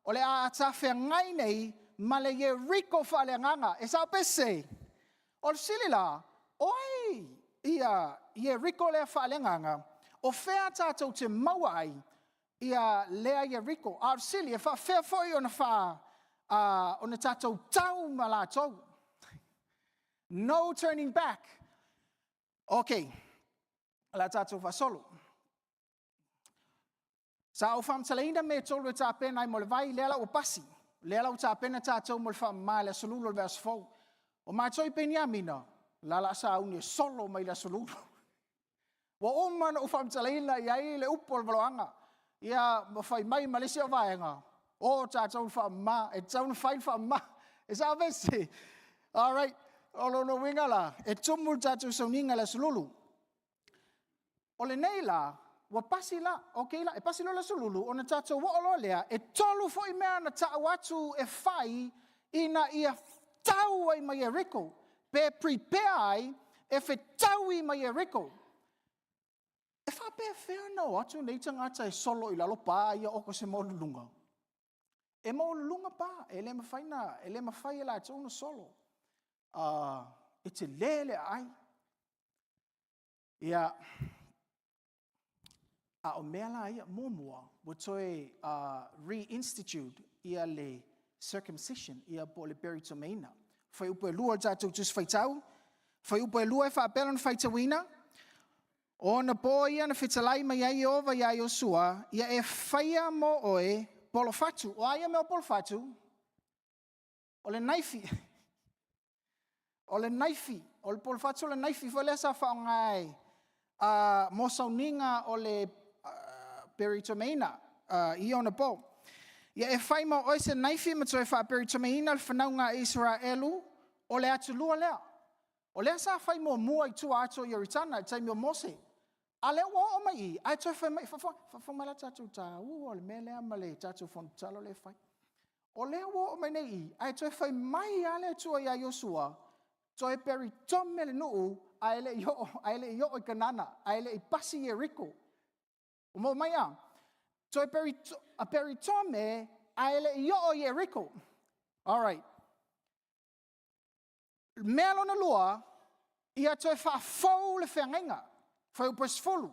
o le a ta feagai nei ma le Ieriko faaleagaga. E sao pe sese? O le fesili la, o ai ia Ieriko lea faaleagaga, o fea tatou te maua ai ia lea Ieriko? A o le fesili, e faafefea foi ona fa, ona tatou tau ma latou? No turning back. Okay, o le a tatou faasolo. Sa ou faamatalaina mea e tolu e tapena ai mo le vai, lea la ua pasi. Lea la ua tapena tatou mo le faamama i le Aso Lulu o le vaiaso fou. O matou i Peniamina, la la sauni e solo mai le Aso Lulu. Ua uma ona ou faamatalaina i ai le upu o le valoaga. Ia, ma fai mai ma le isi au vaega, o tatou le faamama, e tatau ona fai le faamama. E sao pe sese? All right. O lona uiga la, e tumu le tatou sauniga i le Aso Lulu. O lenei la, ua pasi la, okay la, e pasi loa le Aso Lulu, ona tatou oo loa lea, e tolu foi mea na tau atu e fai ina ia tau ai ma Ieriko, pe prepare ai e fetaui ma Ieriko. E faapefea ona o atu nei tagata e solo i lalo pa ia oka se maualuluga? E maualuluga pa, e le mafai na, e le mafai e latou ona solo. E tele le aai. Ia, a o mea la ia, muamua, ua toe reinstitute ia le circumcision, ia po o le peritomeina. Fuaiupu 2 o le tatou Tusi Faitau, fuaiupu 2 e faapea lona faitauina, O ona po ia na fetalai mai ai Ieova iā Iosua, ia e faia mo oe polofatu. O a ia mea o polofatu? O le naifi. O le naifi. O le polofatu o le naifi foi lea sa faaaoga e mo sauniga o le peritomeina i ona po. Ia e fai mo oe se naifi ma toe faaperitomeina le fanauga a Isaraelu, o le atulua lea. O lea sa fai muamua i tua atu o Ioritana i le taimi o Mose. A lea ua oo mai i i, ae toe fai mai, faafofoga mai la tatou taua o le mea lea ma le tatou fono tatalo lea e fai. O lea ua oo mai nei i i, ae toe fai mai lava le Atua ia Iosua, toe peritome le nuu ae le i oo, ae le i oo i Kanana, ae le i pasi Ieriko. Ua maua mai a? Toe peritome ae le i oo i Ieriko. All right. Mea lona lua, ia toe faafou le feagaiga. Fuaiupu e 10.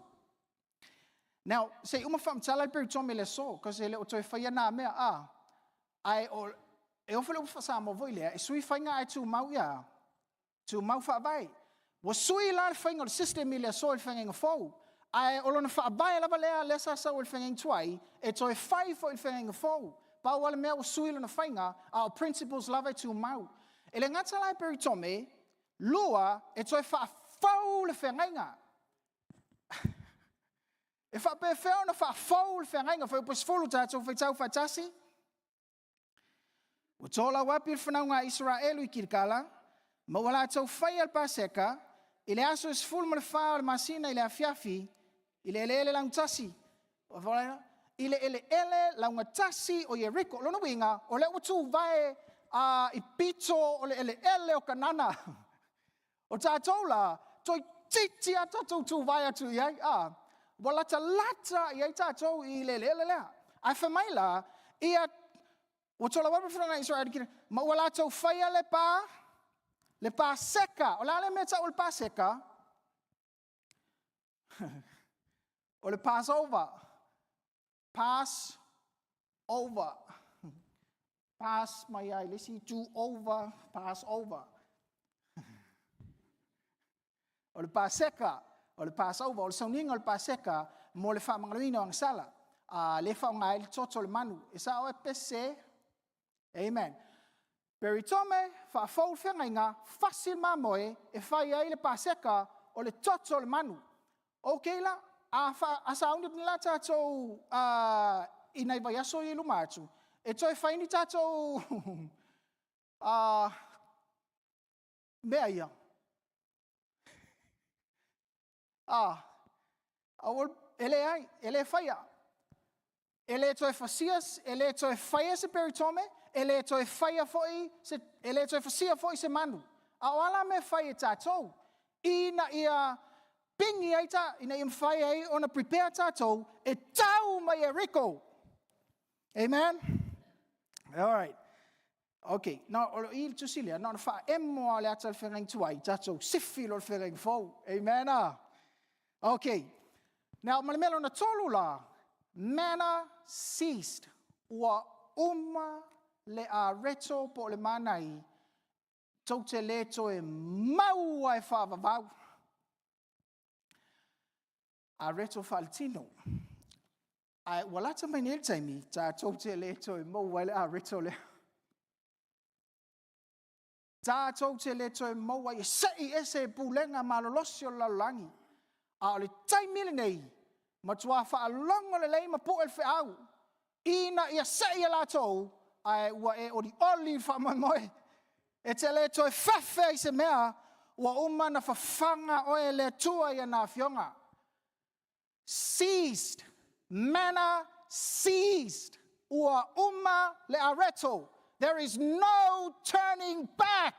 Now, se i uma faamatala le peritome i le aso, cause e le o toe faia na mea, a. Ae o, e oo foi le upu faa-Samoa foi lea, e sui faiga ae tumau ia, tumau faavae. Ua sui la le faiga o le system i le aso i le feagaiga fou, ae o lona faavae lava lea, lea sa sau i le feagaiga tuai, e toe fai foi i le feagaiga fou. Pau lava le mea ua sui lona faiga, a o principles lava e tumau. E le gata la e peritome, lua, e toe faafou le feagaiga. E faapefea ona faafou le feagaiga? Fuaiupu 10, tatou faitau faatasi. Ua tolau api le fanauga a Isaraelu i Kilikala, ma ua latou faia le Paseka i le aso e 14 o le masina i le afiafi, i le eleele laugatasi. I le eleele laugatasi o Ieriko. O lona uiga, o lea ua tuvae i pito o le eleele o Kanana. O tatou la, toeitiiti lava tatou tuvae atu i ai, a, ua latalata i ai tatou i le eleele lea. Ae fai mai la, ia, ua tolau atu le fanauga a Isaraelu, ma ua latou faia le pa, le Paseka. O le a le mea e tau o le Paseka? O le Passover. Pass over. Pass mai ai le isi itu over, pass over. O le Paseka, o le Passover, o le sauniga o le Paseka mo le faamagaloina o agasala. A le faaaoga ai le toto o le manu. E sao e pese? Amen. Peritome, faafou le feagaiga, fasi le mamoe e fai ai le Paseka o le toto o le manu. Ok la, a, fa, a sauni la tatou i nai vaiaso ia i luma atu, e toe fai ni tatou mea ia. Aua, e leai, e le faia. E le toe fasia, e le toe faia se peritome, e le toe faia foi se, e le toe fasia foi se manu. A o a la mea e fai e tatou ina ia pigi ai ta, ina ia mafai ai ona prepare tatou e tau mai Ieriko. Amen? All right. Okay, now, o i le tusi lea, na ona faaemo lava o le ata o le feagaiga tuai, tatou sifi loa le feagaiga fou. Amen? Ah? Okay. Now, ma le mea lona tolu la, manna ceased. Ua uma le areto po o le manai, tou te le toe maua e faavavau. Areto faaletino. Ae ua lata mai nei le taimi, tatou te le toe maua ai le areto lea. Tatou te le toe maua ai e sei ese e pulega malolosi o le lalolagi. A o le taimi lenei, matua faalogo lelei ma pue le feau, ina ia sei e latou, ae ua e olioli i le faamoemoe. E te le toe fefe i se mea, ua uma na fafaga oe e le Atua i ana afioga. Seized, manna seized. Ua uma le areto. There is no turning back.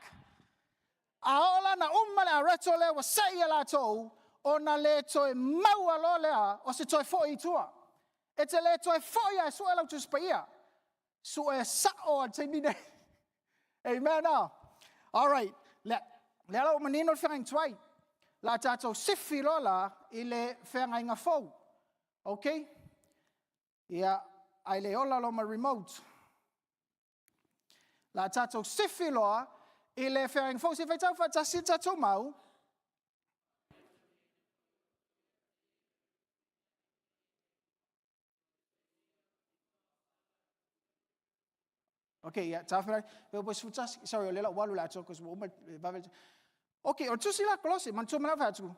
A oo la na uma le areto lea ua sei e latou, ona le toe maua loa lea o se toe foi i tua. E te le toe foi a e sue lau Tusi Paia. Sue sao a le taimi nei. Amen. Ah. All right. Lea, lea la ua manino le feagaiga tuai. La tatou sifi loa la i le feagaiga fou. Okay? Ia, ai le ola loa ma remote. La tatou sifi loa i le feagaiga fou. Se faitau faatasi le tatou mau. Ok, ia, taofi mai. Pe o 11, sorry, o lea la ua alu le atoa, cause ua uma le vave. Ok, o le tusi la Kolose, manatua mai lau fai atu,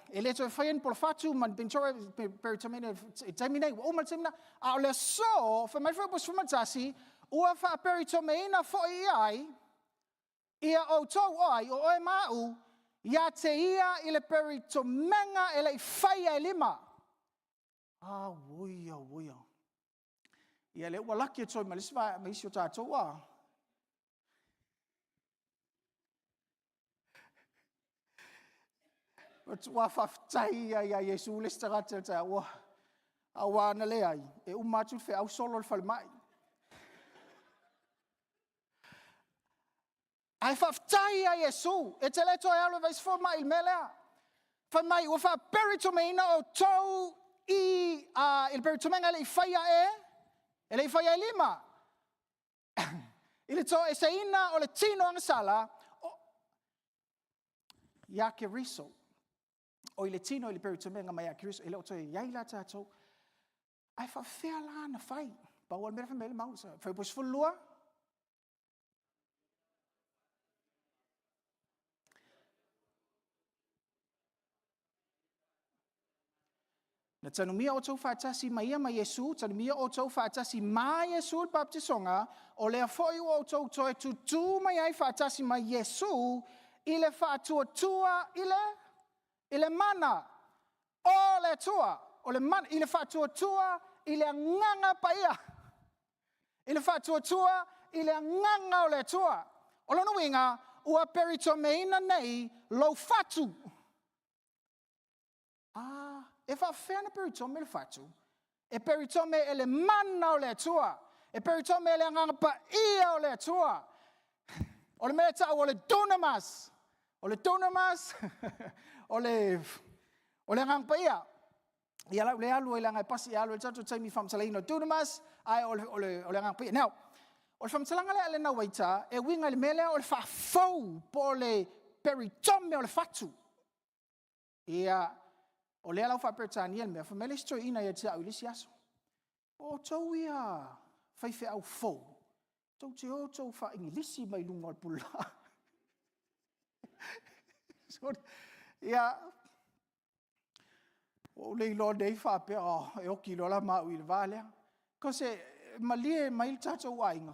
e le toe faia ni polofatu ma ni penitora, peritomene i taimi nei, ua uma le taimi na. A o le aso, fai mai le fuaiupu 11, ua faaperitomeina foi ia ai, ia outou o ai, o oe ma au, ia te ia i le peritomega e le i faia e lima. Ah, ui, ah, ui, ah. Ia lea ua laki atu ai ma le isi ma isi o tatou a. Ua faafetai ia ia Iesu le isi tagata le taeao ua aua ana leai e uma atu le feau solo le falemai. Ae faafetai ia Iesu, e te le toe alu e vaai se fomai i le mea lea. Fai mai, ua faaperitomeina outou i, i le peritomega e le i faia e, e le i faia e lima. I le toeseina o le tino agasala, o, ia Keriso. O i le tino i le peritomega mai ia Keriso, e le o toe i ai la tatou. Ae faafefea la na fai? Pau o le mea fai mai le mau, fai po 12, Na tanumia outou faatasi ma ia ma Iesu, tanumia outou faatasi ma Iesu le baptisoga, o lea foi ua outou toe tutū mai ai faatasi ma Iesu i le faatuatua i le, i le mana o le Atua, o le mana, i le faatuatua i le agaga paia. I le faatuatua i le agaga o le Atua. O lona uiga, ua peritomeina nei lou fatu. Ah, e faafefea ona peritome le fatu? E peritome e le mana o le Atua. E peritome e le agaga paia o le Atua. O le mea e tau o le dunamis. O le dunamis, o le, o le agaga paia. Ia lau le alu ai leaga e pasi e alu ai le tatou taimi i faamatalaina o dunamis, ae o le, o le, o le agaga paia. Now, o le faamatalaga lea a Elena Waita, e uiga i le mea lea o le faafou po o le peritome o le fatu. Ia, o lea la ua faa-Peretania le mea, fai mai le isi toeaina ia te au i le isi aso, o outou ia faifeau fou, tou te o tou faa-Igilisi mai luga o le pululaa. Ia, ua ou le iloa nei faapea, oh, e oki loa la ma au i le va lea. Cause e malie mai le tatou aiga,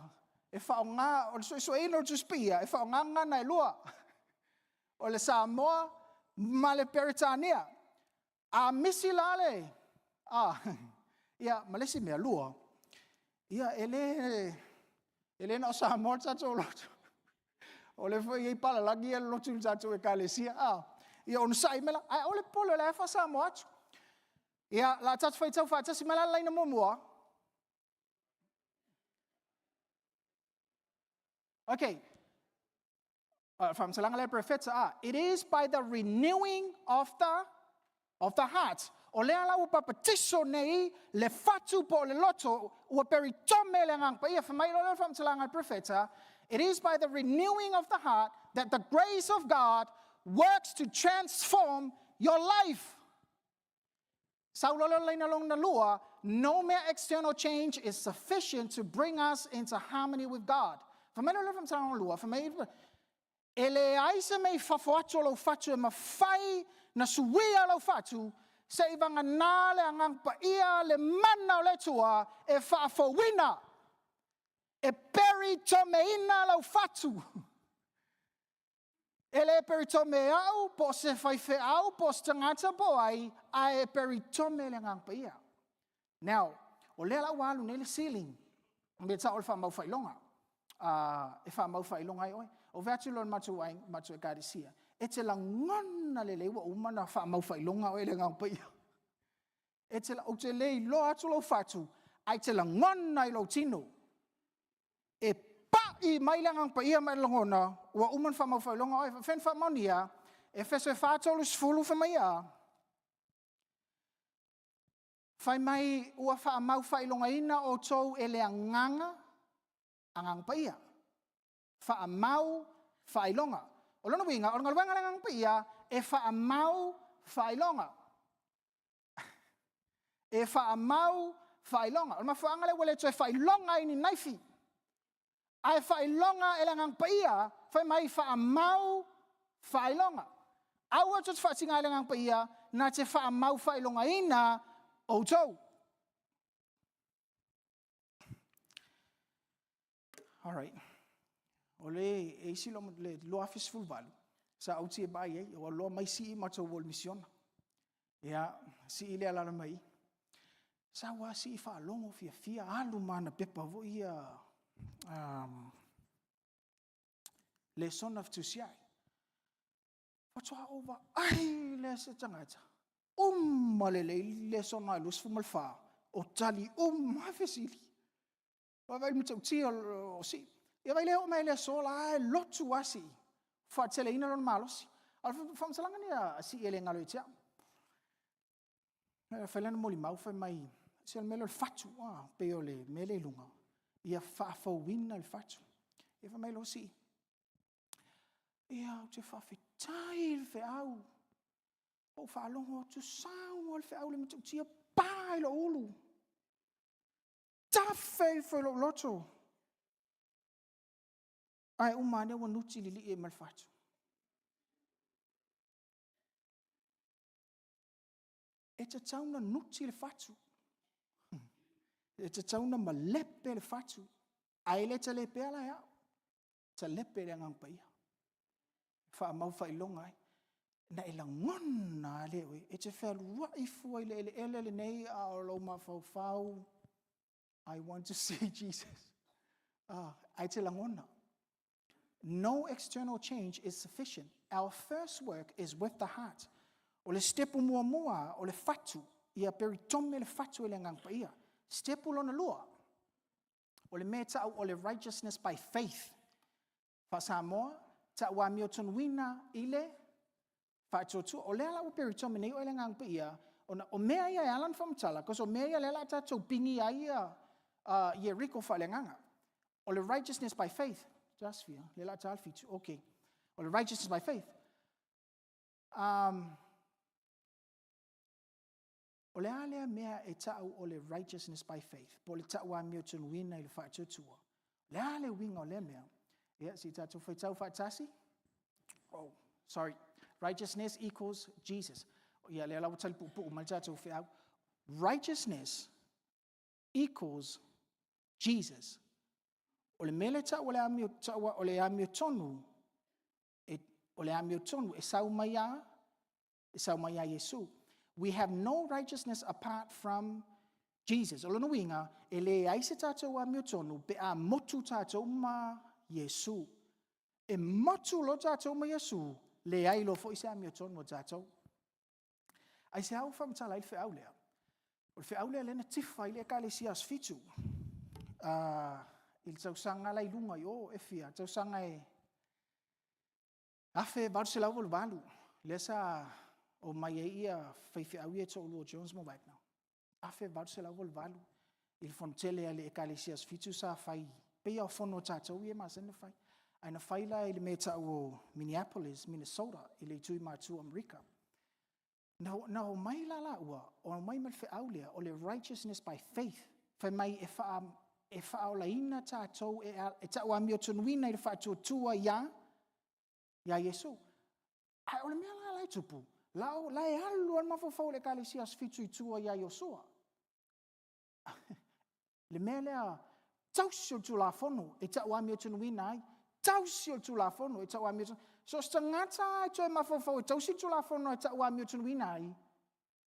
e faaaoga, o le suesueina o le Tusi Paia, e faaaoga gagana e lua. O le Samoa ma le Peretania. A misi la le, a, ia, ma le isi mea, lua, ia, e le, e le na o Samoa le tatou lotu. O lea foi e i ai palalagi ia e lolotu i le tatou ekalesia. A, ia onosai mai la, ae aua le popole o lea lava e faa-Samoa atu. Ia, la tatou faitau faatasi mai la le laina muamua. Okay. Faamatalaga lea perofeta a. It is by the renewing of the of the heart. O lea la ua papatiso nei le fatu po o le loto, ua peritome le agaga paia. Fai mai loa lea o le faamatalaga a le perofeta, it is by the renewing of the heart that the grace of God works to transform your life. Sau loa lea o le laina lona lua, no mere external change is sufficient to bring us into harmony with God. Fai mai loa lea o le faamatalaga lona lua, fai mai, e leai se mea i fafo atu o lou fatu e mafai na suia lou fatu, se'i vagana le Agaga Paia, le mana o le Atua e faafouina, e peritomeina lou fatu. E le peritome e au, po o se faifeau, po o se tagata po o ai, ae e peritome e le Agaga Paia. Now, o lea la ua alu nei le sealing, mea tau o le faamau faailoga, e faamau faailoga ai oe. Ou fai atu loa i le matou aiga, matou ekalesia, e te lagona lelei ua uma ona faamau faailoga oe e le Agaga Paia. E te, ou te le iloa atu lou fatu, ae te lagona i lou tino e pai mai le Agaga Paia ma e lagona, ua uma ona faamau faailoga oe. E faapefea ona faamaonia? Efeso 4:30 fai mai e a? Fai mai ua faamau faailogaina outou e le Agaga, Agaga Paia. Faamau faailoga. O lona uiga, o le galuega a le Agaga Paia, e faamau faailoga. E faamau faailoga. O le mafuaaga lea ua le toe faailoga ai ni naifi, ae faailoga e le Agaga Paia, fai mai faamau faailoga. Aua tou te faatiga i le Agaga Paia, na te faamau faailogaina outou. All right. O le e isi le 2018, sa ou TMI ai, ua loa mai sii matou o i le misiona. Ia, sii lea lalo mai i. Sau lava sii faalogo fiafia, alu ma ana pepa foi ia, lesona fetusiai. Faatoa ou vaai lea i se tagata, uma lelei lesona e 24, o tali uma lava fesili. Vaai i le matautia o Sii. Ia vaai la e oo mai lava i le aso la e lotu lava Sii, faateleina lona malosi. A o le faamatalaga lenei a Sii e le galo ia te au. Fai lana molimau fai mai, se o le mea lea o le fatu, pei o le mea lea i luga, ia faafouina le fatu. Ia fai mai loa Sii, ia ou te faafetai i le feau, ua ou faalogo atu sau lava le feau lea e matautia, pa i lou ulu, tafe ifo i lou loto, ae uma ane ua nuti lilii ai ma le fatu. E tatau ona nuti le fatu, e tatau ona malepe le fatu, ae le talepea la e au, talepe e le Agaga Paia, faamau faailoga ai. Na e lagona lava lea e oe, e te fealuai fua i le eleele lenei a o lou mafaufau, I want to see Jesus. Ae te lagona. No external change is sufficient. Our first work is with the heart. O le sitepu muamua o le fatu, ia peritome le fatu e le Agaga Paia. Sitepu lona lua, o le mea e tau o le righteousness by faith. Faa-Samoa, tau amiotonuina i le faatuatua. O lea la ua peritome nei oe e le Agaga Paia, ona o mea ia e ala ona faamatala, cause o mea ia o lea o le a tatou pigi ai Ieriko faaleagaga. O le righteousness by faith, o le a le ta le 7, okay. O le righteousness by faith. O le a lea mea e tau o le righteousness by faith, po o le tau amiotonuina i le faatuatua? O le a le uiga o lea mea? Ia, se i tatou faitau faatasi. Oh, sorry. Righteousness equals Jesus. Ia, lea la ua tali puupuu mai le tatou feau. Righteousness equals Jesus. O le mea lea tau o le amio, tau o le amiotonu, e, o le amiotonu e sau mai a, e sau mai ia Iesu. We have no righteousness apart from Jesus. O lona uiga, e leai se tatou amiotonu pe a motu tatou ma Iesu. E motu loa tatou ma Iesu, leai loa foi se amiotonu a tatou. Aisea ua faamatala ai le feau lea? O le feau lea lea na tifa ai le Ekalesia Aso Fitu i le tausaga la i luga i o, e fia? Tausaga e 1888, lea sa omai ai ia faifeau ia e toalua o Jones ma Wagner, 1888, i le fonotele a le Ekalesia Aso Fitu sa fai, pei lava o fono a tatou ia e masani ona fai. Ae na fai la i le mea e tau o Minneapolis, Minnesota, i le itu i matu o Amerika. Na omai la laua, omai ma le feau lea, o le righteousness by faith. Fai mai e, faa, e faaolaina tatou, e, e tauamiotonuina i le faatuatua ia, ia Iesu. Ae o le mea la la e tupu, la, o, la e alu lava le mafaufau o le Ekalesia Aso Fitu i tua ia Iosua. Le mea lea tausi o le Tulafono e tauamiotonuina ai. Tausi o le Tulafono e tau amiotonuina. So o se tagata lava e toe mafaufau e tausi le Tulafono e tau amiotonuina ai,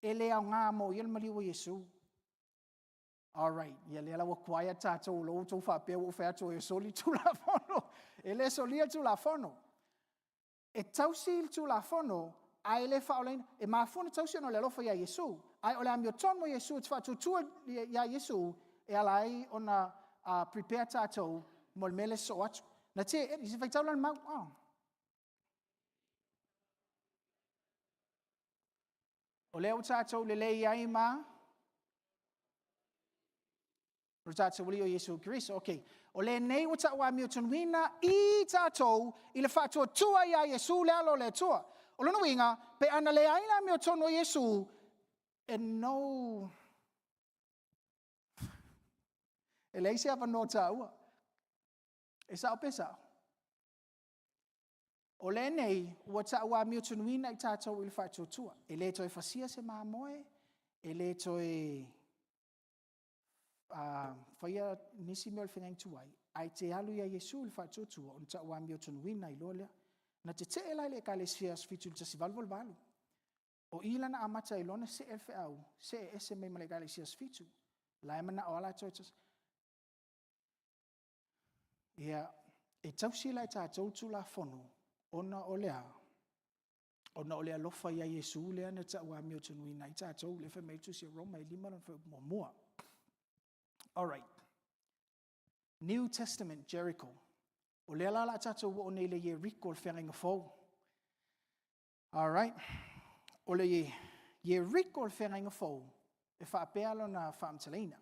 e le aoga mo ia le maliu o Iesu. Alright, ia lea la ua quiet tatou o lea ua outou faapea ua ou fai atu e soli le Tulafono. E le solia le Tulafono. E tausi le Tulafono ae le faaolaina. E mafua ona tausi ona o le alofa ia Iesu, ae o le amiotonu a Iesu e te faatuatua ia Iesu e ala ai ona prepare tatou mo le mea lea e sosoo atu. Na teena, se i faitau la le mau. O lea ua tatou lelei ai ma lo tatou Alii o Iesu Keriso. Ok, o lenei ua tauamiotonuina i tatou i le faatuatua ia Iesu le Alo o le Atua. O lona uiga, pe ana leai le amiotonu a Iesu, e no, e leai se avanoa o taua. E sao pe sao? O lenei ua tau amiotonuina i tatou i le faatuatua. E le toe fasia se mamoe, e le toe faia nisi mea o le feagaiga tuai, ae e te alu ia Iesu i le faatuatua, ona tau amiotonuina ai loa lea. Na tetee la le ekalesia i le Aso Fitu i le 1888, o i la na amata ai loa ona see le feau, see ese mai ma le ekalesia Aso Fitu. O la e manao lava latou e… Ia, e tausi la e tatou le Tulafono ona o le a? Ona o le alofa ia Iesu lea na tau amiotonuina ai tatou lea e fai mai ai le tusi a Roma e 5 lona fuaiupu 1. Alright, New Testament Jericho. O lea la o le a tatou oo nei i le Ieriko o le Feagaiga Fou. Alright, o le Ieriko o le Feagaiga Fou, e faapea lona faamatalaina.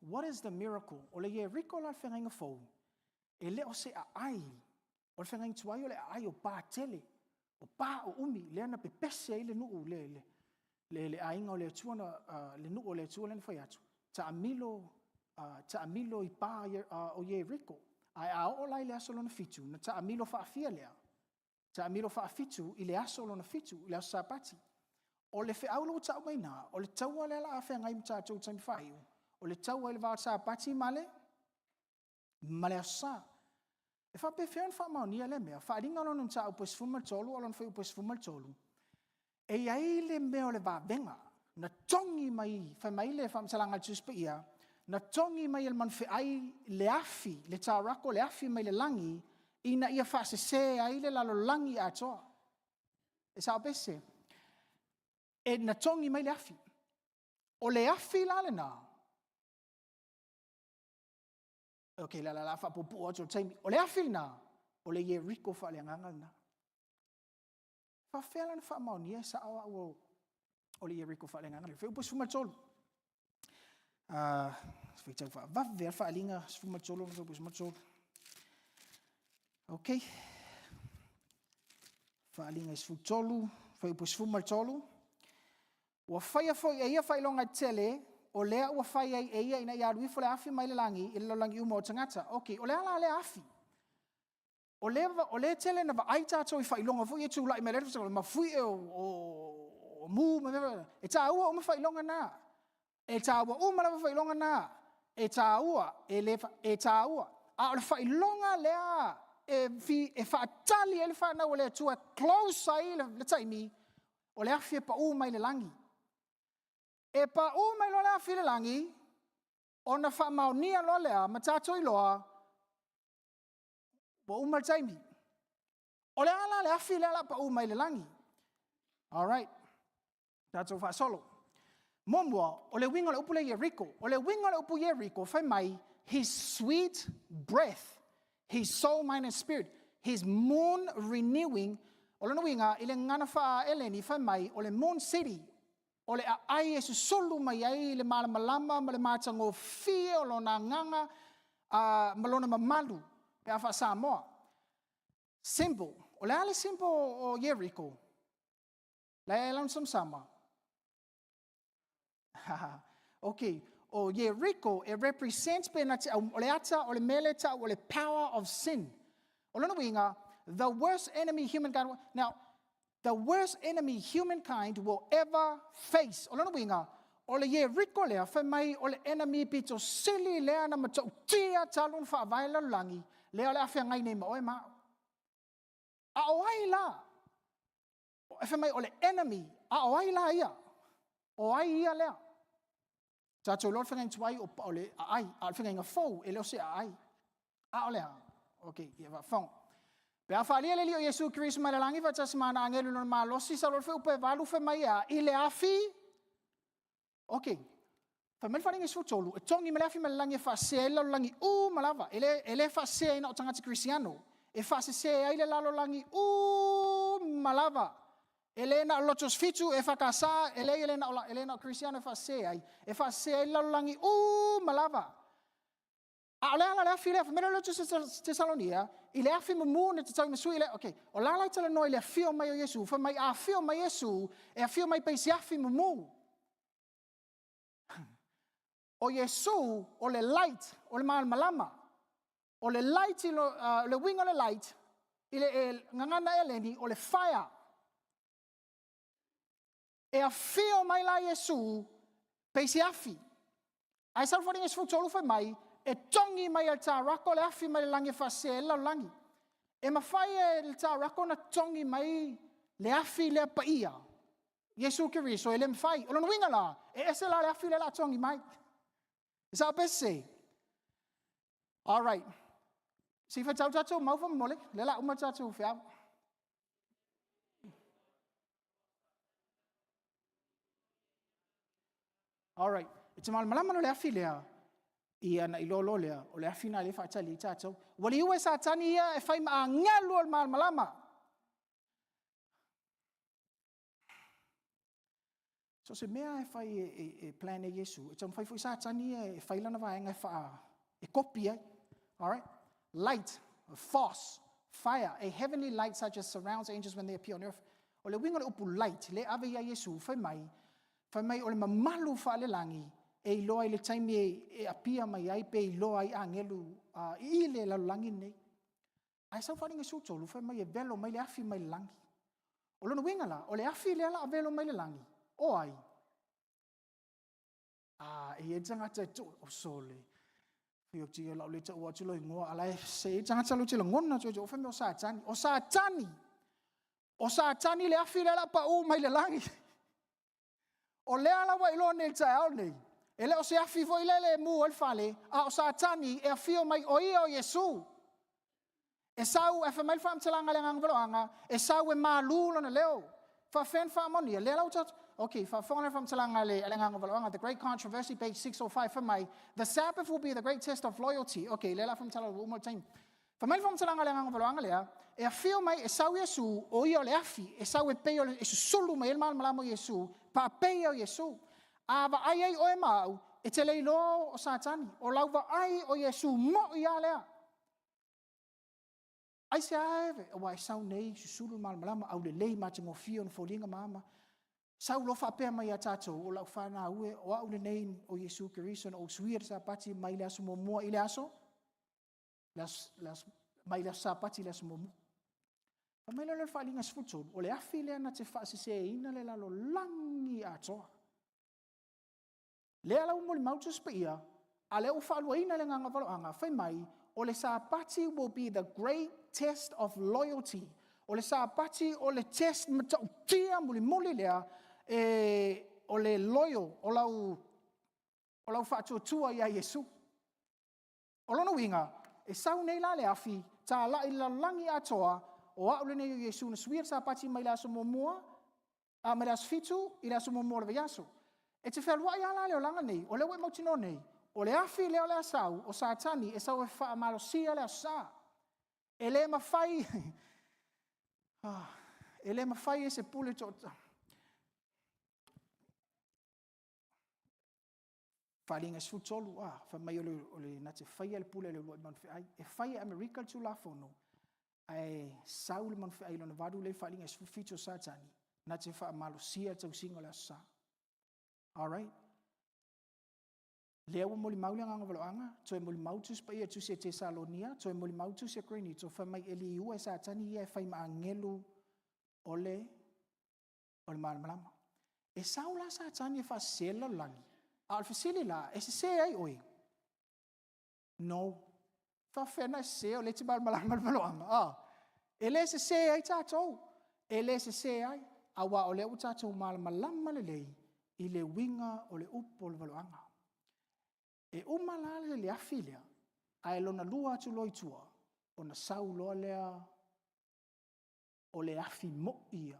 What is the miracle? O le Ieriko la o le Feagaiga Fou, e le o se aai, o le feagaiga tuai o le aai o pa tele, o pa uumi lea na pepese ai le nuu, le aiga o le Atua, le nuu o le Atua lea na fai atu, taamilo, taamilo i pa o Ieriko. Ae a oo la i le aso lona fitu, ona taamilo faafia lea, taamilo faafitu i le aso lona fitu, le aso Sapati. O le feau lea ua tau mai i ina, o le taua lea o le a feagai ma tatou i le taimi faaiu, o le taua i le va o le Sapati ma le Aso Sa. E faapefea ona faamaonia lea mea? Faaaliga lona mataupu e 13 a o lona fuaiupu e 13, e i ai le mea o le vavega, na togi mai, fai mai le faamatalaga a le Tusi Paia, na togi mai e le manufeai le afi, le taurako le afi mai le lagi ina ia faasese ai le lalolagi atoa. E sao pe sese? E na togi mai le afi. O le afi la lena, ok o le a faapuupuu atu i le taimi. O le afi lena, o le Ieriko faaleagaga lena. E faapefea la ona faamaonia e sao au o le Ieriko faaleagaga lea? Fuaiupu 13. Se i faitau faavave lava le faaaliga 13 fuaiupu 13. Ok. Faaaliga 13, fuaiupu 13. Ua faia foi e ia faailoga tetele, o lea ua fai ai e ia ina ia alu ifo le afi mai le lagi i le lalolagi uma o tagata. Ok, o le a la lea afi? O lea e tele ina vaai tatou i faailoga foi ia e tulai mai o le mafuie o mu ma mea faapena. E taua uma faailoga na. E taua uma lava faailoga na. E taua, e le, e taua. A o le faailoga lea e faatali ai le fanau a le Atua e close ai le taimi, o le afi e pau mai le lagi. E pau mai loa le afi i le lagi, ona faamaonia loa lea ma tatou iloa ua uma le taimi. O le a la le afi lea o le a pau mai le lagi? Alright, tatou faasolo. Muamua, o le uiga o le upu lea Ieriko. O le uiga o le upu Ieriko, fai mai, his sweet breath, his soul, mind and spirit, his moon renewing. O lona uiga, i le gagana faa-Eleni, fai mai, o le moon city, o le aai e susulu mai ai le malamalama ma le matagofie o lona agaga ma lona mamalu pe a faa-Samoa. Symbol. O le a le symbol o Ieriko? La e lana samasama. Ok, o Ieriko e represent pe na te au, o le ata o le mea lea e tau o le power of sin. O lona uiga, the worst enemy humankind, now, the worst enemy humankind will ever face. O lona uiga, O le Ieriko lea, fai mai o le enemy pito sili lea na matautia talu ona faavae le lalolagi, lea o le a feagai nei ma oe ma au. A o ai la? E fai mai o le enemy, a o ai la ia? O ai ia lea? Tatou iloa le feagaiga tuai o le aai, a o le feagaiga fou e le o se aai. A o le a? Ok, ia faafofoga. Pe a faalia le Alii o Iesu Keriso mai le lagi faatasi ma ana agelu i lona malosi, sau loa le fuaiupu 8 fai mai e a? I le afi. Ok. Fai mai le faaaliga 13, e togi mai le afi mai le lagi e faasese ai le lalolagi uma lava. E le faasese ai na o tagata kerisiano. E faasese ai le lalolagi uma lava. E le na o Lotos 7, EFKS, e leai e le na o, e le na o kerisiano e faasese ai. E faasese ai le lalolagi uma lava. A o le ala le afi lea, fai mai le Lotos Tesalonia, i le afi mumu na te tau masui le, ok, o la la e talanoa i le afio mai o Iesu, fai mai a afio mai Iesu, e afio mai pei se afi mumu. O Iesu, o le light, o le malamalama. O le light, le uiga o le light, i le gagana Eleni, o le fire. E afio mai la Iesu, pei se afi. Ae sau le Faaaliga 13 fai mai, e togi mai e le tarako le afi mai le lagi e faasese ai le lalolagi. E mafai e le tarako ona togi mai le afi lea paia, Iesu Keriso, e le mafai. O lona uiga la, e ese la le afi lea o le a togi mai. E sao pe sese? All right. Se i faitau tatou mau faamolemole, lea o le a uma le tatou feau. All right. E te malamalama no le afi lea, ia na iloa loa lea, o le afi na lea e faatali ai tatou. Ua liua e Satani ia e fai ma agelu o le malamalama. So se mea e fai e plan e Iesu, e taumafai foi Satani ia e fai lana vaega e faa, e kopi ai. All right? Light, force, fire, a heavenly light such as surrounds angels when they appear on earth. O le uiga o le upu light, le ave ia Iesu, fai mai o le mamalu faalelagi e iloa i le taimi e apia mai ai pe iloa ai agelu i le lalolagi lenei. Ae sau faaaliga 13, fai mai e velo mai le afi mai le lagi. O lona uiga la, o le afi lea la a velo mai le lagi, o ai? A, e i ai le tagata e tu, o sole. Fai atu ia lau le taua atu lou igoa, a la e se i ai le tagata lou te lagona atu, o fai mai o Satani. O Satani! O Satani le afi lea la a pau mai le lagi. O lea la ua iloa nei i le taeao nei, e le o se afi foi lele e mu ai le fale, a o Satani e afio mai, o ia o Iesu. E sau, e fai mai le faamatalaga a le Agaga Valoaga, e sau e malu lona leo. Faafefea na faamaonia? Lea la ua tatou. Ok, faafofoga le faamatalaga a le Agaga Valoaga, The Great Controversy, page 605, fai mai, The Sabbath will be the great test of loyalty. Ok, lea la faamatala ua uma le taimi. Fai mai le faamatalaga a le Agaga Valoaga lea, e afio mai, e sau Iesu, o ia o le afi, e sau e pei o le, e susulu mai ai le malamalama o Iesu, papeia o Iesu. A vaai ai oe ma au, e te le iloa o Satani, o lau vaai o Iesu moi lava lea. Aisea e, aua e sau nei susulu le malamalama, aulelei matagofie ona foliga ma ama. Sau loa faapea mai ia tatou, o lau fanau e, o au lenei o Iesu Keriso na ou suia le Sapati mai le aso muamua i le aso, le aso, le aso, mai le aso Sapati i le aso muamua. Fai mai lea o le Faaaliga 13, o le afi lea na te faaseseina le lalolagi atoa. Lea la ua molimau Tusi Paia, a lea ua faaluaina le Agaga Valoaga, fai mai, o le Sapati will be the great test of loyalty. O le Sapati o le test matautia mulimuli lea, e, o le loyal, o lau faatuatua ia Iesu. O lona uiga, e sau nei la le afi, talai i le lalolagi atoa, o au lenei o Iesu na suia le Sapati mai le aso muamua, a mai le aso 7 i le aso muamua o le vaiaso. E te fealuai lava la le olaga nei, o lea ua e mautinoa nei, o le afi lea o le a sau, o Satani e sau e faamalosia le aso Sa. E le mafai, e le mafai e se pule Faaaliga 13, a, fai mai o le na te faia le pule a le uluai manufeai. E fai e Amerika le Tulafono, ae sau le manufeai lona valu lea i Faaaliga 17 o Satani, na te faamalosia le tausiga o le Aso Sa. All right. Lea ua molimau le Agaga Valoaga, toe molimau Tusi Paia, Tusi a Tesalonia, toe molimau Tusi a Korinito, fai mai e liua e Satani ia e fai ma agelu o le malamalama. E sau la Satani e faasese le lalolagi, a o le fesili la, e sese ai oe? No. Faafefea ona e sese o lea e te malamalama i le valoaga? A? E le sese ai tatou. E le sese ai, aua o lea ua tatou malamalama lelei i le uiga o le upu o le valoaga. E uma la le afi lea, ae lona lua atu loa i tua, ona sau loa lea o le afi moi ia,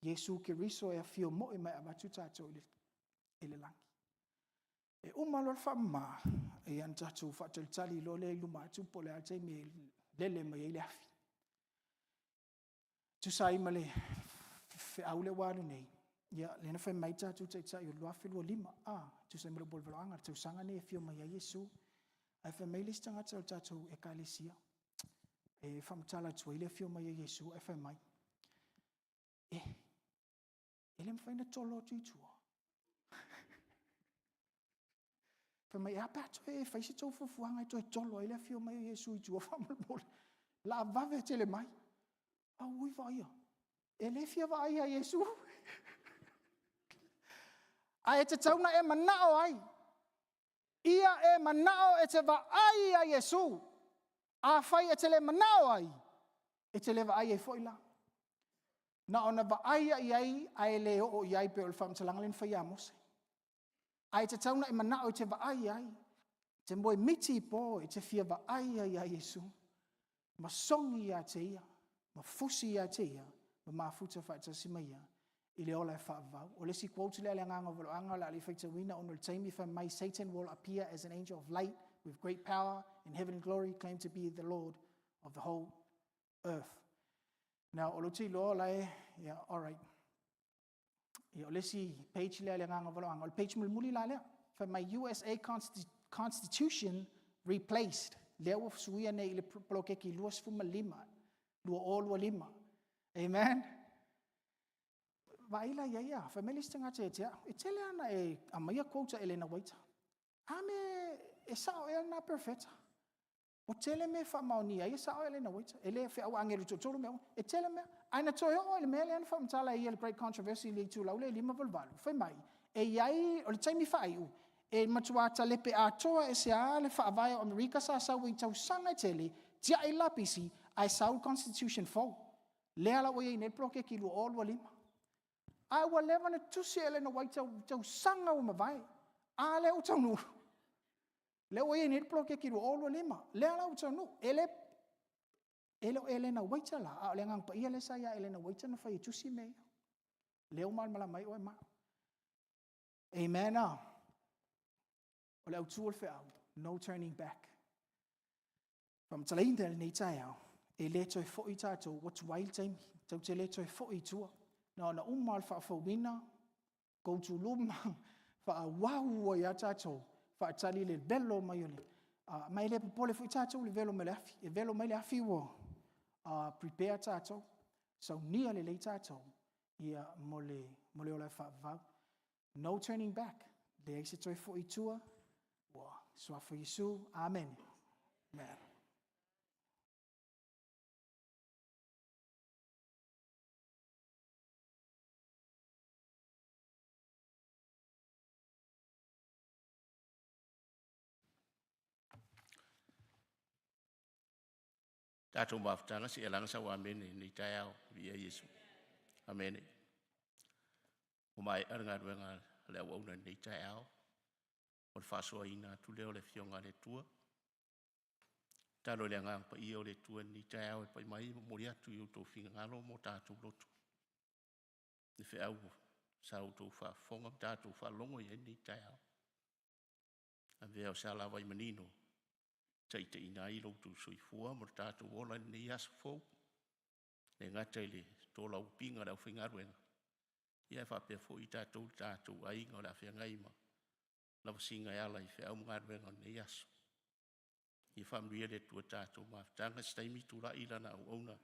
Iesu Keriso e afio moi mai e avatu tatou i le lagi. E uma loa le faamama, ia ona tatou faatalitali loa lea i luma atu po o le a le taimi e lele mai ai le afi. E tusa ai ma le feau lea ua alu nei, ia lea na fai mai le tatou Taitai o le 2025, a, e tusa ai ma le upu o le valoaga, le tausaga lenei e afio mai ai Iesu. Ae fai mai le isi tagata o le tatou Ekalesia e faamatala atu ai le afio mai o Iesu ae fai mai, e le mafai ona tolo atu i tua? Fai mai, e a pe a toe fai se tou fuafuaga e toe tolo ai le afio mai o Iesu i tua faamolemole, o le a vave tele mai. Auoi vaaia, e le fia vaaia Iesu. Ae tatau ona e manao ai, ia e manao e te vaai ia Iesu. Afai e te le manao ai, e te le vaai ai foi la. Na ona vaai lava i ai ae le oo i ai, pei o le faamatalaga lea na fai ia Mose. Ae tatau ona e manao e te vaai i ai, e te moemiti i po e te fia vaai ai ia Iesu ma sogi ia te Ia, ma fusi ia te Ia, ma mafuta faatasi ma Ia i le ola e faavavau. O le isi quote lea a le Agaga o Valoaga o le a le faitauina ona o le taimi, fai mai, Satan will appear as an angel of light with great power and heavenly glory, claim to be the Lord of the whole earth. Now, o lea ou te iloa o la e, yeah, all right. Ia, o le isi page lea a le Agaga o Valoaga, o le page mulimuli la lea. Fai mai, USA Constitution replaced. Lea ua suia nei i le poloketi 25, 2025. Amen? Vaai la i ai a? Fai mai le isi tagata ia te au, e tele lava ina e aumaia quotes a Elena Uaita. A mea e sao ea lena perofeta? Ua tele mea e faamaonia ai e sao Elena Uaita. E le o feau agelu e toatolu mea uma. E tele mea. Ae na toe oo lava i le mea lea na faamatala e ia i le Great Controversy i le itulau lea e 58, fai mai, e i ai, o le taimi faaiu, e matua talepe atoa ese lava le faavae o Amerika sa sau ai i tausaga e tele, tiai le lapisi, ae sau le constitution fou. Lea la ua i ai nei le poloketi 2025. Ae ua leva ona tusi e Elena White i tausaga ua mavae. A lea ua taunuu, lea ua i ai nei le poloketi 2025, lea la ua taunuu. E le o Elena Uaita la, a o le Agaga Paia lea sa ia Elena Uaita na fai e tusi mea ia. Lea ua malamalama ai oe ma au. Amen. O le autu o le feau, no turning back. Faamatalaina i lenei taeao, e le toe foi tatou, ua tuai le taimi, tatou te le toe foi i tua. Na ona uma lava o le faafouina, go to luma, faaauau ai lava tatou, faatali i le velo mai o le… ma e le popole foi tatou i le velo mai o le afi. E velo mai le afi ua prepare tatou, saunia lelei tatou mo le ola e faavavau. No turning back, leai se toe foi i tua, ua suafa Iesu, amene. Amen. Tatou mafutaga se i alaga sau amene i lenei taeao. Viia Iesu. Amene. Ua maea le galuega a le auauna i lenei taeao, o le faasoaina atu lea o le Afioga a le Atua. Tatalo i le Agaga Paia o le Atua i lenei taeao e pai mai ma momoli atu i o outou finagalo ma o tatou loto le feau sa outou faafofoga ma tatou faalogo i ai lenei taeao. Avea o se alavai manino e taitaiina ai lo outou soifua ma lo tatou ola i lenei aso fou, e le gata i le tolauapiga a le aufaigaluega, ae faapea foi i tatou le tatou aiga o le a feagai ma lavasiga e ala i feau ma galuega o lenei aso. Ia faamanuia le Atua i le tatou mafutaga. Se taimi tulai lana auauna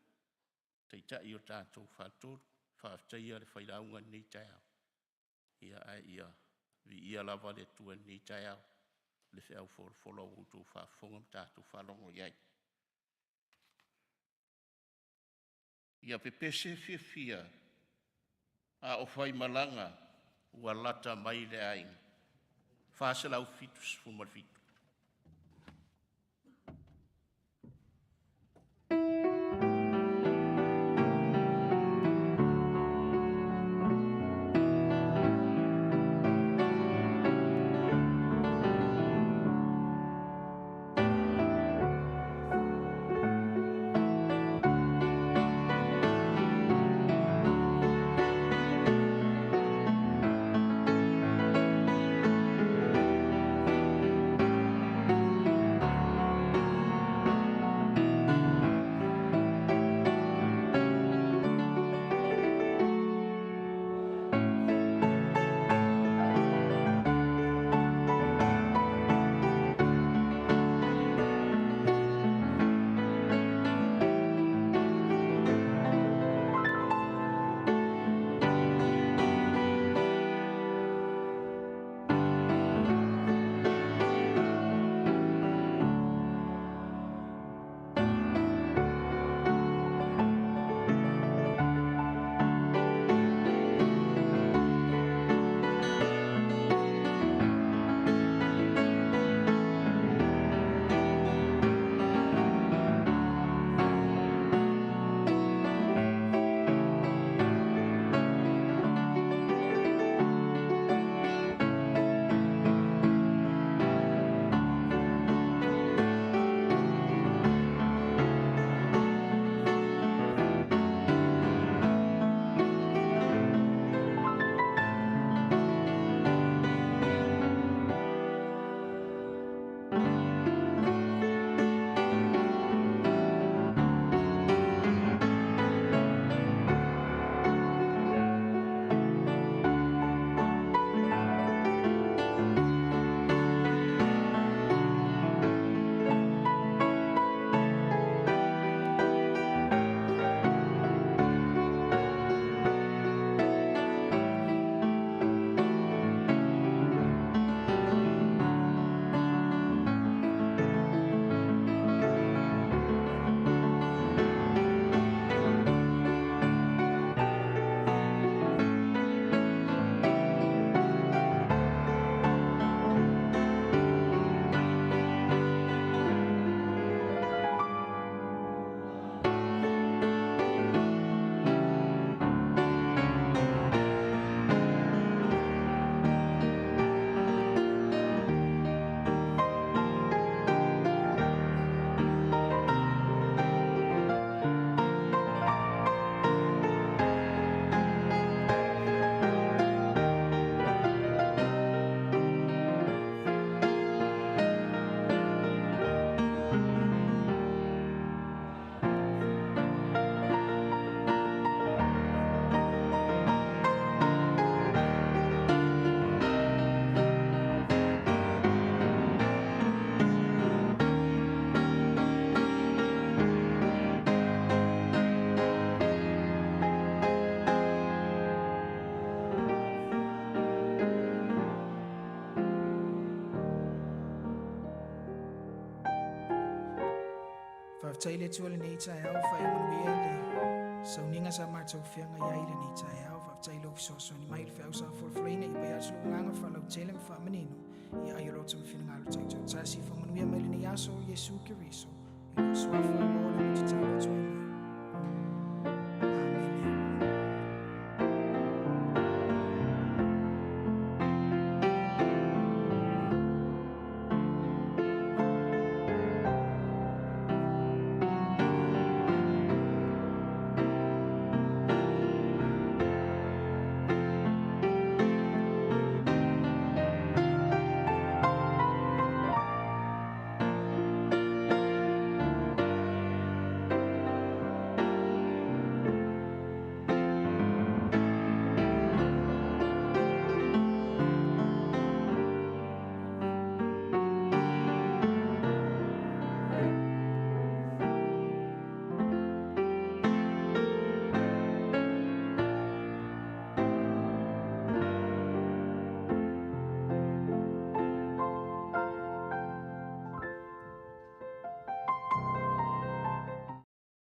taitai o le tatou faletolu, faafetaia le failauga i lenei taeao, ia ae ia viia lava le Atua i lenei taeao i le feau folafola ua outou faafofoga ma tatou faalogo i ai. Ia pepese fiafia a o faimalaga. Ua lata mai le aiga. 477. Faafetai le Atua i lenei taeao, faaiu manuia le sauniga sa matou feagai ai i lenei taeao. Faafetai i lou fesoasoani mai i le feau sa folafolaina ia pai atu lou agaga faalautele ma faamanino ia ai o loto ma finagalo taitoatasi. Faamanuia mai lenei aso Iesu Keriso. I lou suafa o le tatalo atu ai.